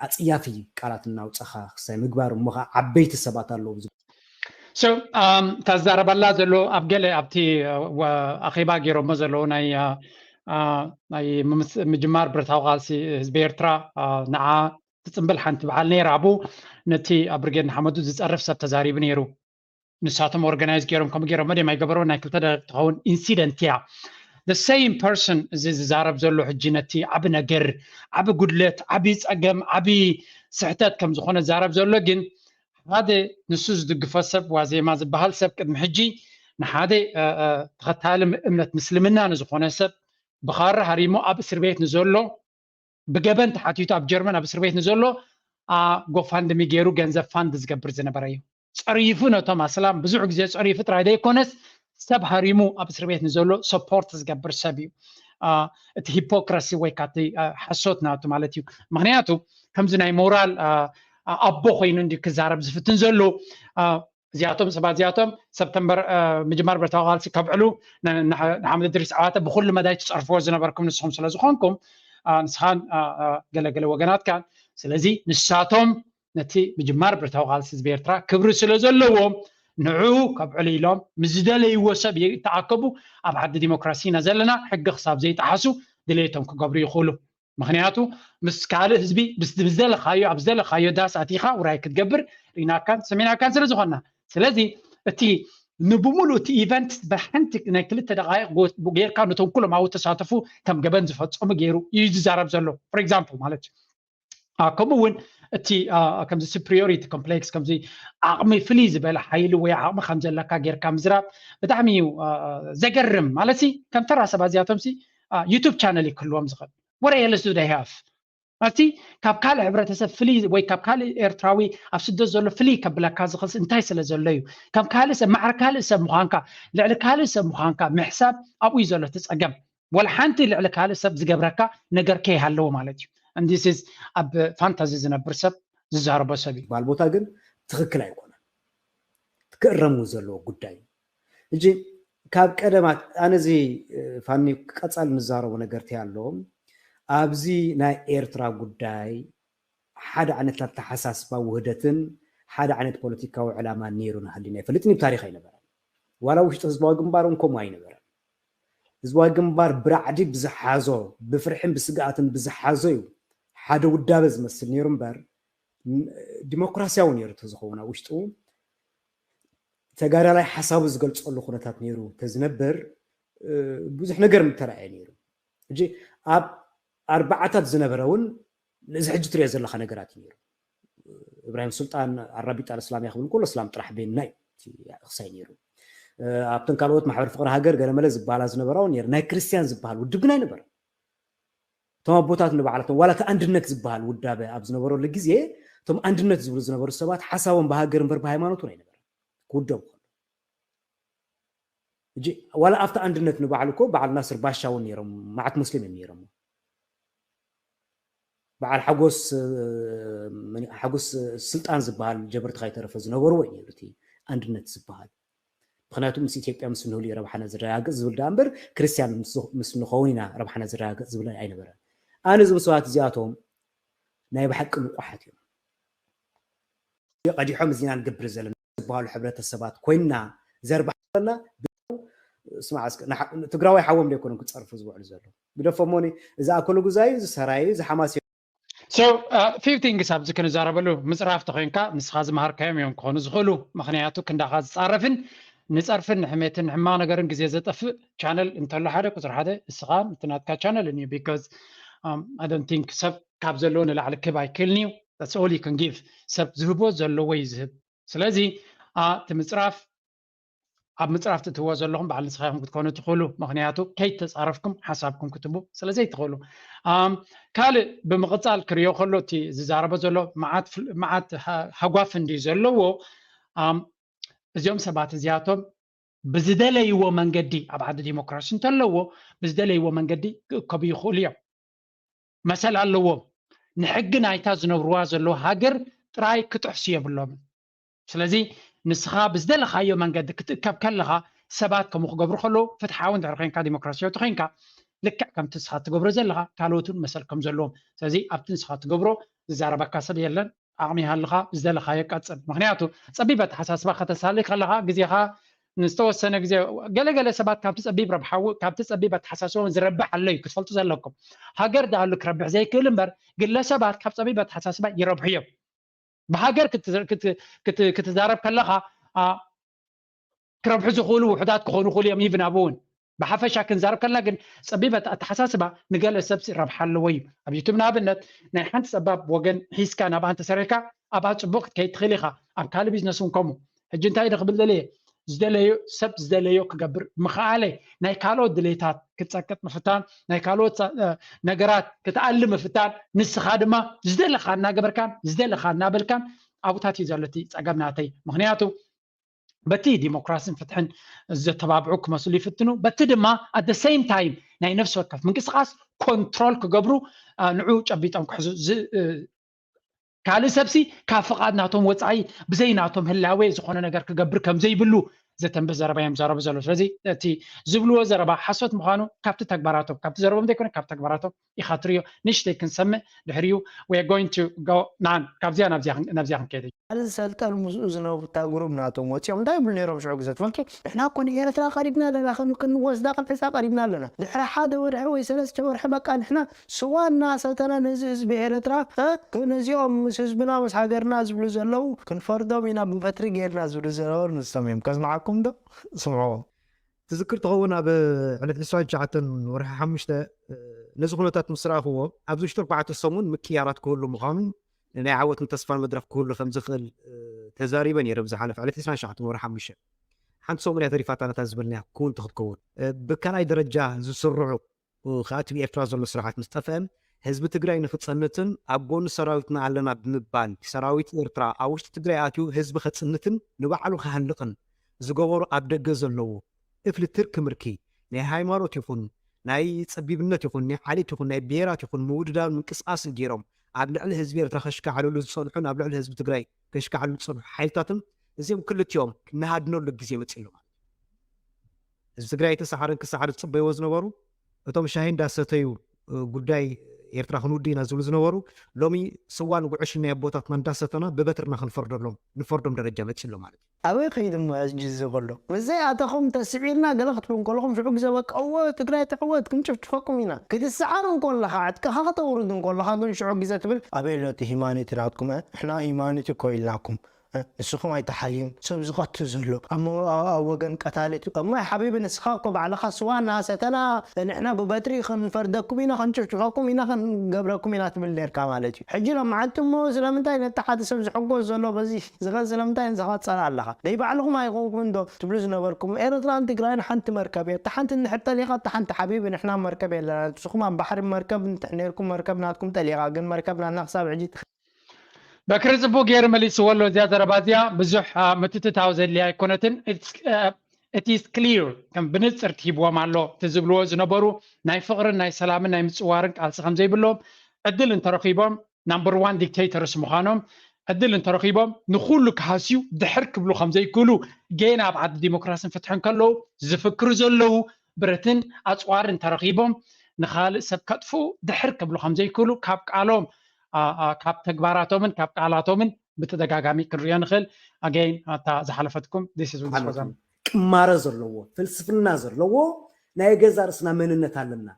ኣፅያፊ ቃላት እናውፀኻ ክሳይ ምግባር እሞ ከዓ ዓበይቲ ሰባት ኣለዉ እታ ዝዛረበላ ዘሎ ኣብ ገለ ኣብቲ ኣኼባ ገይሮሞ ዘለዉ ናይ ናይ ምጅማር ብረታዊ ቃልሲ ህዝቢ ኤርትራ ንዓ ትፅምብል ሓንቲ በዓል ነይራ ኣብኡ ነቲ ኣብ ብርጌድ ንሓመዱ ዝፀርፍ ሰብ ተዛሪቡ ነይሩ ንሳቶም ኦርጋናይዝ ገይሮም ከምኡ ገይሮም መደም ኣይገበረውን ናይ ክልተ ደቂቅ ትኸውን ኢንሲደንት እያ the same person እዚ ዝዛረብ ዘሎ ሕጂ ነቲ ዓብ ነገር ዓብ ጉድለት ዓብ ፀገም ዓብ ስሕተት ከም ዝኾነ ዝዛረብ ዘሎ ግን ሓደ ንሱ ዝድግፎ ሰብ ዋዜማ ዝበሃል ሰብ ቅድሚ ሕጂ ንሓደ ተኸታሊ እምነት ምስልምና ንዝኾነ ሰብ ብኻራ ሃሪሙ ኣብ እስር ቤት ንዘሎ ብገበን ተሓቲቱ ኣብ ጀርመን ኣብ እስር ቤት ንዘሎ ጎፋንድሚ ገይሩ ገንዘብ ፋንድ ዝገብር ዝነበረ እዩ ፀሪፉ ነቶም ኣስላም ብዙሕ ግዜ ፀሪፉ ጥራይ ዘይኮነስ ሰብ ሃሪሙ ኣብ እስር ቤት ንዘሎ ሰፖርት ዝገብር ሰብ እዩ እቲ ሂፖክራሲ ወይ ካቲ ሓሶት ናቱ ማለት እዩ። ምክንያቱ ከምዚ ናይ ሞራል ኣቦ ኮይኑ እንዲ ክዛረብ ዝፍትን ዘሎ እዚኣቶም ሰባት እዚኣቶም ሰፕተምበር ምጅማር ብረታዊ ቃልሲ ከብዕሉ ንሓመድ ድሪስ ዓዋተ ብኩሉ መዳይ ትፀርፍዎ ዝነበርኩም ንስኹም ስለዝኾንኩም ንስኻን ገለገለ ወገናትካን ስለዚ ንሳቶም ነቲ ምጅማር ብረታዊ ቃልሲ ህዝቢ ኤርትራ ክብሪ ስለ ዘለዎም ንዑ ከብዕሉ ኢሎም ምስ ዝደለይዎ ሰብ ይተኣከቡ ኣብ ዓዲ ዲሞክራሲ ኢና ዘለና ሕጊ ክሳብ ዘይጠሓሱ ድሌቶም ክገብሩ ይኽእሉ ምክንያቱ ምስ ካልእ ህዝቢ ብዝደለካዮ ኣብ ዝደለካዮ ዳስ ኣቲኻ ውራይ ክትገብር ሪናካን ሰሚናካን ስለ ዝኾንና ስለዚ እቲ ንብሙሉ እቲ ኢቨንት ብሓንቲ ናይ ክልተ ደቃይቅ ጌርካ ነቶም ኩሎም ኣብኡ ተሳተፉ ከም ገበን ዝፈፀሙ ገይሩ እዩ ዝዛረብ ዘሎ for example ማለት እዩ ከምኡ እውን እቲ ከምዚ superiority complex ከምዚ ዓቕሚ ፍልይ ዝበለ ሓይሊ ወይ ዓቕሚ ከም ዘለካ ጌርካ ምዝራብ ብጣዕሚ እዩ ዘገርም ማለት ከም ተራ ሰባት እዚኣቶም YouTube channel ክህልዎም ዝኽእል what else do they have ኣብቲ ካብ ካልእ ሕብረተሰብ ፍልይ ወይ ካብ ካልእ ኤርትራዊ ኣብ ስደት ዘሎ ፍልይ ከብለካ ዝኽእል እንታይ ስለ ዘሎ እዩ ከም ካልእ ሰብ ማዕረ ካልእ ሰብ ምዃንካ ልዕሊ ካልእ ሰብ ምዃንካ ምሕሳብ ኣብኡ እዩ ዘሎ እቲ ጸገም ወላ ሓንቲ ልዕሊ ካልእ ሰብ ዝገብረካ ነገር ከይሃለዎ ማለት እዩ እንዲስስ ኣብ ፋንታዚ ዝነብር ሰብ ዝዛረቦ ሰብ እዩ በዓል ቦታ ግን ትኽክል ኣይኮነን ክእረሙ ዘለዎ ጉዳይ እዩ ሕጂ ካብ ቀደማት ኣነዚ ፋኒ ቀፃል ንዛረቦ ነገር ተይ ኣለዎም ኣብዚ ናይ ኤርትራ ጉዳይ ሓደ ዓይነት ኣተሓሳስባ ውህደትን ሓደ ዓይነት ፖለቲካዊ ዕላማ ነይሩ ንሃሊና ይፈልጥን ብ ታሪክ ኣይነበረን ዋላ ውሽጢ ህዝባዊ ግንባር እንኮም ኣይነበረን ህዝባዊ ግንባር ብራዕዲ ብዝሓዞ ብፍርሕን ብስግኣትን ብዝሓዞ እዩ ሓደ ውዳበ ዝመስል ነይሩ እምበር ዲሞክራሲያዊ ነይሩ ተዝኸውን ኣብ ውሽጡ ተጋዳላይ ሓሳቡ ዝገልፀሉ ኩነታት ነይሩ ተዝነብር ብዙሕ ነገር ምተረኣየ ነይሩ ሕጂ ኣብ ኣርባዓታት ዝነበረ እውን እዚ ሕጂ ትሪኦ ዘለካ ነገራት እዩ ነይሩ እብራሂም ሱልጣን ኣራቢጣ እስላም እያ ክብል ከሎ እስላም ጥራሕ ቤንና እዩ ክሳይ ነይሩ ኣብተን ካልኦት ማሕበር ፍቅሪ ሃገር ገለመለ ዝበሃላ ዝነበራ እውን ነይሩ ናይ ክርስትያን ዝበሃል ውድብ ግን ኣይነበረ እቶም ኣቦታት ንባዕላቶም ዋላ እቲ ኣንድነት ዝበሃል ውዳበ ኣብ ዝነበረሉ ግዜ እቶም ኣንድነት ዝብሉ ዝነበሩ ሰባት ሓሳቦም ብሃገር እምበር ብሃይማኖት እውን ኣይነበረ ክውደቡ ከሎ ሕጂ ዋላ ኣብቲ ኣንድነት ንባዕሉ እኮ በዓል ናስር ባሻ እውን ነይሮም መዓት ሙስሊም እዮም ነይሮም በዓል ሓጎስ ሓጎስ ስልጣን ዝበሃል ጀበርቲ ከይተረፈ ዝነበርዎ እዩ ነይሩ እቲ ኣንድነት ዝበሃል ምክንያቱ ምስ ኢትዮጵያ ምስ ንህሉ ረብሓና ዝረጋግፅ ዝብል ዳ እምበር ክርስትያን ምስ ንኸውን ኢና ረብሓና ዝረጋግፅ ዝብል ኣይነበረን ኣነ እዞም ሰባት እዚኣቶም ናይ ብሓቂ ንቁሓት እዮም ቀዲሖም እዚና ንገብር ዘለና ዝበሃሉ ሕብረተሰባት ኮይንና ዘርባሕና ስማዕ እስከ ትግራዋይ ሓዎም ዘይኮነን ክፀርፉ ዝውዕሉ ዘሎ ግደፎ ሞኒ እዚ ኣኮሎ ጉዛዩ እዚ ሰራዩ እዚ ሓማስ So, uh, few things ኣብዚ ክንዛረበሉ ምፅራፍ ተኮይንካ ንስኻ ዝመሃርካዮም እዮም ክኾኑ ዝኽእሉ ምክንያቱ ክንዳኻ ዝፃረፍን ንፀርፍን ንሕሜትን ንሕማቕ ነገርን ግዜ ዘጠፍእ ቻነል እንተሎ ሓደ ቁፅሪ ሓደ እስኻ እቲ ናትካ ቻነል እዩ because um, I don't think ሰብ ካብ ዘለዎ ንላዕሊ ክብ ኣይክእልን እዩ that's all you can give ሰብ ዝህቦ ዘለዎ እዩ ዝህብ ስለዚ እቲ ምፅራፍ ኣብ ምፅራፍ ትእትዎ ዘለኹም በዓል ንስኻይኹም ክትኮኑ ትኽእሉ ምክንያቱ ከይተፃረፍኩም ሓሳብኩም ክትቡ ስለዘይትኽእሉ ካልእ ብምቕፃል ክሪኦ ከሎ እቲ ዝዛረቦ ዘሎ መዓት ሃጓፍ እንዲ ዘለዎ እዚኦም ሰባት እዚኣቶም ብዝደለይዎ መንገዲ ኣብ ዓዲ ዲሞክራሲ እንተለዎ ብዝደለይዎ መንገዲ ክእከቡ ይኽእሉ እዮም መሰል ኣለዎም ንሕጊ ናይታ ዝነብርዋ ዘለዉ ሃገር ጥራይ ክጥሕሱ የብሎምን ስለዚ ንስኻ ብዝደለኻዮ መንገዲ ክትእከብ ከለኻ ሰባት ከምኡ ክገብሩ ከለዉ ፍትሓዊ እንድሕር ኮይንካ ዲሞክራሲያዊ ተኮይንካ ልክዕ ከምቲ ንስኻ ትገብሮ ዘለኻ ካልኦት እውን መሰል ከም ዘለዎም ስለዚ ኣብቲ ንስኻ ትገብሮ ዝዛረበካ ሰብ የለን ዓቕሚ ይሃልኻ ዝደለኻዮ ቀፅል ምክንያቱ ፀቢብ ኣተሓሳስባ ከተሳሊ ከለኻ ግዜኻ ንዝተወሰነ ግዜ ገለገለ ሰባት ካብቲ ፀቢብ ረብሓዊ ካብቲ ፀቢብ ኣተሓሳስቦም ዝረብሕ ኣሎ እዩ ክትፈልጡ ዘለኩም ሃገር ዳኣሉ ክረብሕ ዘይክእል እምበር ግለሰባት ካብ ፀቢብ ኣተሓሳስባ ይረብሑ እዮም ብሃገር ክትዛረብ ከለኻ ክረብሑ ዝኽእሉ ውሕዳት ክኾኑ ይኽእሉ እዮም ይብን ኣብኡ እውን ብሓፈሻ ክንዛረብ ከለና ግን ፀቢብ ኣተሓሳስባ ንገለ ሰብ ረብሓ ኣለዎ እዩ ኣብ ዩቱብ ንኣብነት ናይ ሓንቲ ፀባብ ወገን ሒዝካ ናብኣ እንተሰሪሕካ ኣብኣ ፅቡቅ ክትከይድ ትኽእል ኢኻ ኣብ ካልእ ቢዝነስ እውን ከምኡ ሕጂ እንታይ ኢለ ክብል ደልየ ዝደለዮ ሰብ ዝደለዮ ክገብር ምኽኣለ ናይ ካልኦት ድሌታት ክትፀቅጥ ምፍታን ናይ ካልኦት ነገራት ክትኣሊ ምፍታን ንስኻ ድማ ዝደለኻ እናገበርካን ዝደለኻ እናበልካን ኣብኡታት እዩ ዘሎ እቲ ፀገም ናተይ ምክንያቱ በቲ ዲሞክራሲን ፍትሕን ዘተባብዑ ክመስሉ ይፍትኑ በቲ ድማ at the same time ናይ ነፍሲ ወከፍ ምንቅስቃስ ኮንትሮል ክገብሩ ንዑ ጨቢጦም ክሕዙ ካልእ ሰብሲ ካብ ፍቓድ ናቶም ወፃኢ ብዘይ ናቶም ህላዌ ዝኾነ ነገር ክገብር ከም ዘይብሉ ዘተንብህ ዘረባ እዮም ዘረቡ ዘለዉ። ስለዚ እቲ ዝብልዎ ዘረባ ሓሶት ምዃኑ ካብቲ ተግባራቶም ካብቲ ዘረቦም ዘይኮነ ካብ ተግባራቶም ኢኻ ትሪዮ። ንእሽተይ ክንሰምዕ ድሕሪኡ we are going to go ናን ካብዚኣ ናብዚኣ ክንከይድ። እዚ ሰልጠን ምስኡ ዝነብሩ እታ ግሩብ ናቶም ወፂኦም እንታይ ይብሉ ነይሮም ሽዑ ግዘ ትፈልጡ? ንሕና እኮ ንኤረትራ ቀሪብና ኣለና ክንወስዳ ክንሕዛ ቀሪብና ኣለና። ድሕሪ ሓደ ወርሒ ወይ ሰለስተ ወርሒ በቃ ንሕና ስዋ እናሰተና ነዚ ህዝቢ ኤረትራ ነዚኦም ምስ ህዝብና ምስ ሃገርና ዝብሉ ዘለዉ ክንፈርዶም ኢና ብበትሪ ጌርና ዝብሉ ዘለዉ ንሶም እዮም። ከስምዓኩም ዶ? ስምዕዎ። ትዝክር ትኸውን ኣብ ዕለት ዕስራን ትሽዓተን ወርሒ ሓሙሽተ ነዚ ኩነታት ምስ ረኣኽዎ ኣብዚ ውሽጢ ኣርባዕተ ሰሙን ምክያራት ክህሉ ምዃኑን ናይ ዓወትን ተስፋን መድረኽ ክህሉ ከም ዝኽእል ተዛሪበ ነይረ። ብዝሓለፈ ዕለት ዕስራን ትሽዓተን ወርሒ ሓሙሽተ ሓንቲ ሰሙን እያ ተሪፋታ ነታ ዝበልናያ ክውን ክትከውን። ብካልኣይ ደረጃ ዝስርዑ ከኣ እቲ ብኤርትራ ዘሎ ስርዓት ምስ ጠፍአን ህዝቢ ትግራይ ንክጸንትን ኣብ ጎኒ ሰራዊትና ኣለና ብምባል ሰራዊት ኤርትራ ኣብ ውሽጢ ትግራይ ኣትዩ ህዝቢ ከጽንትን ንባዕሉ ክሃንቕን ዝገበሩ ኣብ ደገ ዘለዉ እፍሊ ትርኪ ምርኪ ናይ ሃይማኖት ይኹን ናይ ጸቢብነት ይኹን ናይ ዓሌት ይኹን ናይ ብሄራት ይኹን ምውድዳር ምንቅስቃስን ገይሮም ኣብ ልዕሊ ህዝቢ ኤርትራ ከሽካዕልሉ ዝጸንሑን ኣብ ልዕሊ ህዝቢ ትግራይ ከሽካዕልሉ ዝጸንሑ ሓይልታትን እዚኦም ክልቲኦም ክነሃድነሉ ግዜ መጺእ ኣሎ ማለት እዩ። ህዝቢ ትግራይ ተሰዓርን ክሰዓር ዝጽበይዎ ዝነበሩ እቶም ሻሂ እንዳሰተዩ ጉዳይ ኤርትራ ክንውዲ ኢና ዝብሉ ዝነበሩ ሎሚ ስዋን ጉዕሽን ናይ ኣቦታትና እንዳሰተና ብበትርና ክንፈርደሎም ንፈርዶም ደረጃ መጺ ኣሎ ማለት እዩ። ኣበይ ከይዱ እሞ ሕጂ እዚ ከሎ ምስ ዘይኣተኹም ተስዒርና ገለ ክትብሉ እንከለኹም ሽዑ ግዜ በቃ እወ ትግራይ ትዕወት ክንጭፍጭፈኩም ኢና ክትሰዓር እንከለኻ ዕጥቅኻ ከተውርድ እንከለኻ ግን ሽዑ ግዜ ትብል ኣበይ ኣሎ እቲ ሂማኒቲ ናትኩም ንሕና ሂማኒቲ እኮ ኢልናኩም ንስኹም ኣይተሓልዩን ሰብ ዝቐትል ዘሎ ኣብ ወገን ቀታሊ እሞ ሓቢቢ ንስኻ እኮ ባዕልኻ ስዋ እናሰተና ንሕና ብበትሪ ክንፈርደኩም ኢና ክንጭፍጭፈኩም ኢና ክንገብረኩም ኢና ትብል ነርካ ማለት እዩ ሕጂ ሎም መዓልቲ እሞ ስለምንታይ ነቲ ሓደ ሰብ ዝሕጎስ ዘሎ በዚ ዝኸ ስለምንታይ ንስኻ ትፀላ ኣለኻ ደይ ባዕልኹም ኣይኮንኩም እንዶ ትብሉ ዝነበርኩም ኤርትራን ትግራይን ሓንቲ መርከብ እየ እታ ሓንቲ እንድሕር ጠሊኻ እታ ሓንቲ ሓቢቢ ንሕና መርከብ የለና ንስኹም ኣብ ባሕሪ መርከብ እንድሕር ነርኩም መርከብ ናትኩም ጠሊቓ ግን መርከብ ናትና ክሳብ ሕጂ በክሪ ጽቡቅ ገይሩ መሊስዎ ኣሎ እዚኣ ዘረባ እዚኣ ብዙሕ ምትትታው ዘድልያ ኣይኮነትን it is clear ከም ብንጽር ትሂብዎም ኣሎ እቲ ዝብልዎ ዝነበሩ ናይ ፍቅርን ናይ ሰላምን ናይ ምጽዋርን ቃልሲ ከም ዘይብሎም ዕድል እንተረኺቦም number one dictators ምዃኖም ዕድል እንተረኺቦም ንኩሉ ክሃስዩ ድሕር ክብሉ ከም ዘይክእሉ ገና ኣብ ዓዲ ዲሞክራስን ፍትሕን ከለዉ ዝፍክሩ ዘለዉ ብረትን ኣፅዋር እንተረኺቦም ንኻልእ ሰብ ከጥፍኡ ድሕር ክብሉ ከም ዘይክእሉ ካብ ቃሎም ካብ ተግባራቶምን ካብ ቃላቶምን ብተደጋጋሚ ክንሪኦ ንኽእል ኣገይን ኣታ ዝሓለፈትኩም ቅማረ ዘለዎ ፍልስፍና ዘለዎ ናይ ገዛ ርእስና መንነት ኣለና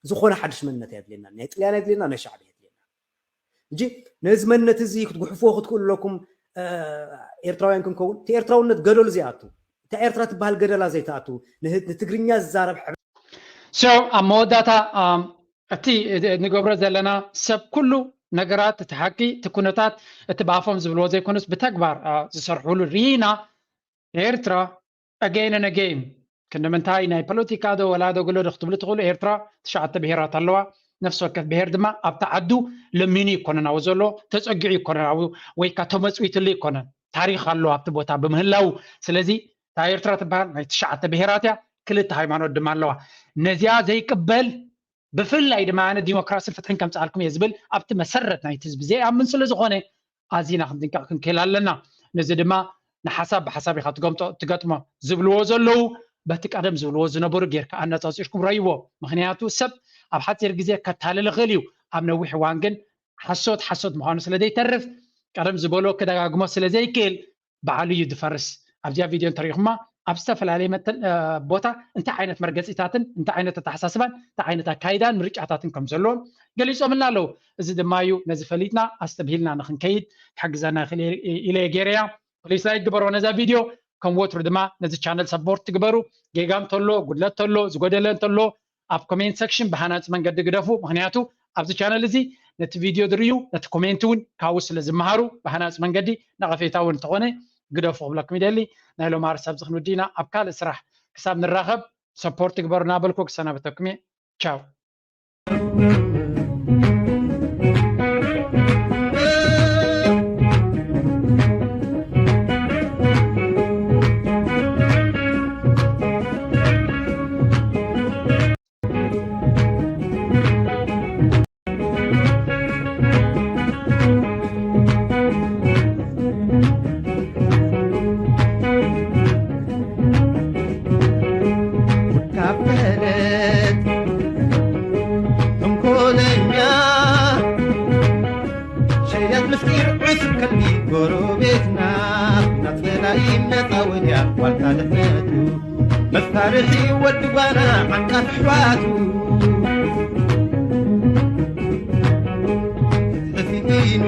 ዝኾነ ሓድሽ መንነት የድልየና ናይ ጥልያን የድልየና ናይ ሻዕብ የድልየና እንጂ ነዚ መንነት እዚ ክትጉሕፍዎ ክትክእሉ ኣለኩም ኤርትራውያን ክንከውን እቲ ኤርትራውነት ገደሉ ዘይኣቱ እታ ኤርትራ ትበሃል ገደላ ዘይትኣቱ ንትግርኛ ዝዛረብ so ኣብ መወዳእታ እቲ ንገብሮ ዘለና ሰብ ኩሉ ነገራት እቲ ሓቂ እቲ ኩነታት እቲ ብኣፎም ዝብልዎ ዘይኮኑስ ብተግባር ዝሰርሕሉ ርኢና ኤርትራ again and again ክንዲ ምንታይ ናይ ፖለቲካ ዶ ወላ ዶ ግሎ ዶ ክትብሉ ትኽእሉ ኤርትራ ትሽዓተ ብሄራት ኣለዋ ነፍሲ ወከፍ ብሄር ድማ ኣብቲ ዓዱ ለሚኑ ይኮነን ኣብኡ ዘሎ ተፀጊዑ ይኮነን ኣብኡ ወይ ካ ተመፅዊትሉ ይኮነን ታሪክ ኣሎ ኣብቲ ቦታ ብምህላው ስለዚ እታ ኤርትራ ትበሃል ናይ ትሽዓተ ብሄራት እያ ክልተ ሃይማኖት ድማ ኣለዋ ነዚኣ ዘይቅበል ብፍላይ ድማ ኣነ ዲሞክራስን ፍትሕን ከምፅኣልኩም እየ ዝብል ኣብቲ መሰረት ናይቲ ህዝቢ ዘይኣምን ስለ ዝኾነ ኣዚና ክንጥንቀቕ ክንክእል ኣለና። ነዚ ድማ ንሓሳብ ብሓሳብ ኢኻ ትገምጦ ትገጥሞ ዝብልዎ ዘለዉ በቲ ቀደም ዝብልዎ ዝነበሩ ጌርካ ኣነፃፂርኩም ረይዎ። ምኽንያቱ ሰብ ኣብ ሓፂር ግዜ ከታልል ይኽእል እዩ፣ ኣብ ነዊሕ እዋን ግን ሓሶት ሓሶት ምዃኑ ስለ ዘይተርፍ ቀደም ዝበሎ ክደጋግሞ ስለ ዘይክእል ባዕሉ እዩ ዝፈርስ። ኣብዚኣ ቪድዮ እንተሪኢኹማ ኣብ ዝተፈላለየ መተን ቦታ እንታይ ዓይነት መርገፂታትን እንታይ ዓይነት ኣተሓሳስባን እንታይ ዓይነት ኣካይዳን ምርጫታትን ከም ዘለዎም ገሊፆምልና ኣለዉ። እዚ ድማ እዩ ነዚ ፈሊጥና ኣስተብሂልና ንክንከይድ ክሕግዘና ይኽእል ኢለ እየ ገይረያ። ፕሊስ ላይክ ግበርዎ ነዛ ቪድዮ። ከም ወትሩ ድማ ነዚ ቻነል ሰፖርት ትግበሩ። ጌጋ እንተሎ፣ ጉድለት እንተሎ፣ ዝጎደለ እንተሎ ኣብ ኮሜንት ሰክሽን ብሃናፂ መንገዲ ግደፉ። ምክንያቱ ኣብዚ ቻነል እዚ ነቲ ቪድዮ ዝርእዩ ነቲ ኮሜንት እውን ካብኡ ስለ ዝመሃሩ ብሃናፂ መንገዲ ነቐፌታ እውን እንተኾነ ግደፉ ክብለኩም ይደሊ። ናይ ሎማር ሳብ ዝኽንውዲ ኢና ኣብ ካልእ ስራሕ ክሳብ ንራኸብ ሰፖርት ግበሩ እናበልኩ ክሰናበተኩም እየ። ቻው። ይምነጻ ወዲያ ዋልታ ድሕነቱ መሳርሒ ወዲ ጓና ዓንቃፊ ኣሕዋቱ ተሲኢኑ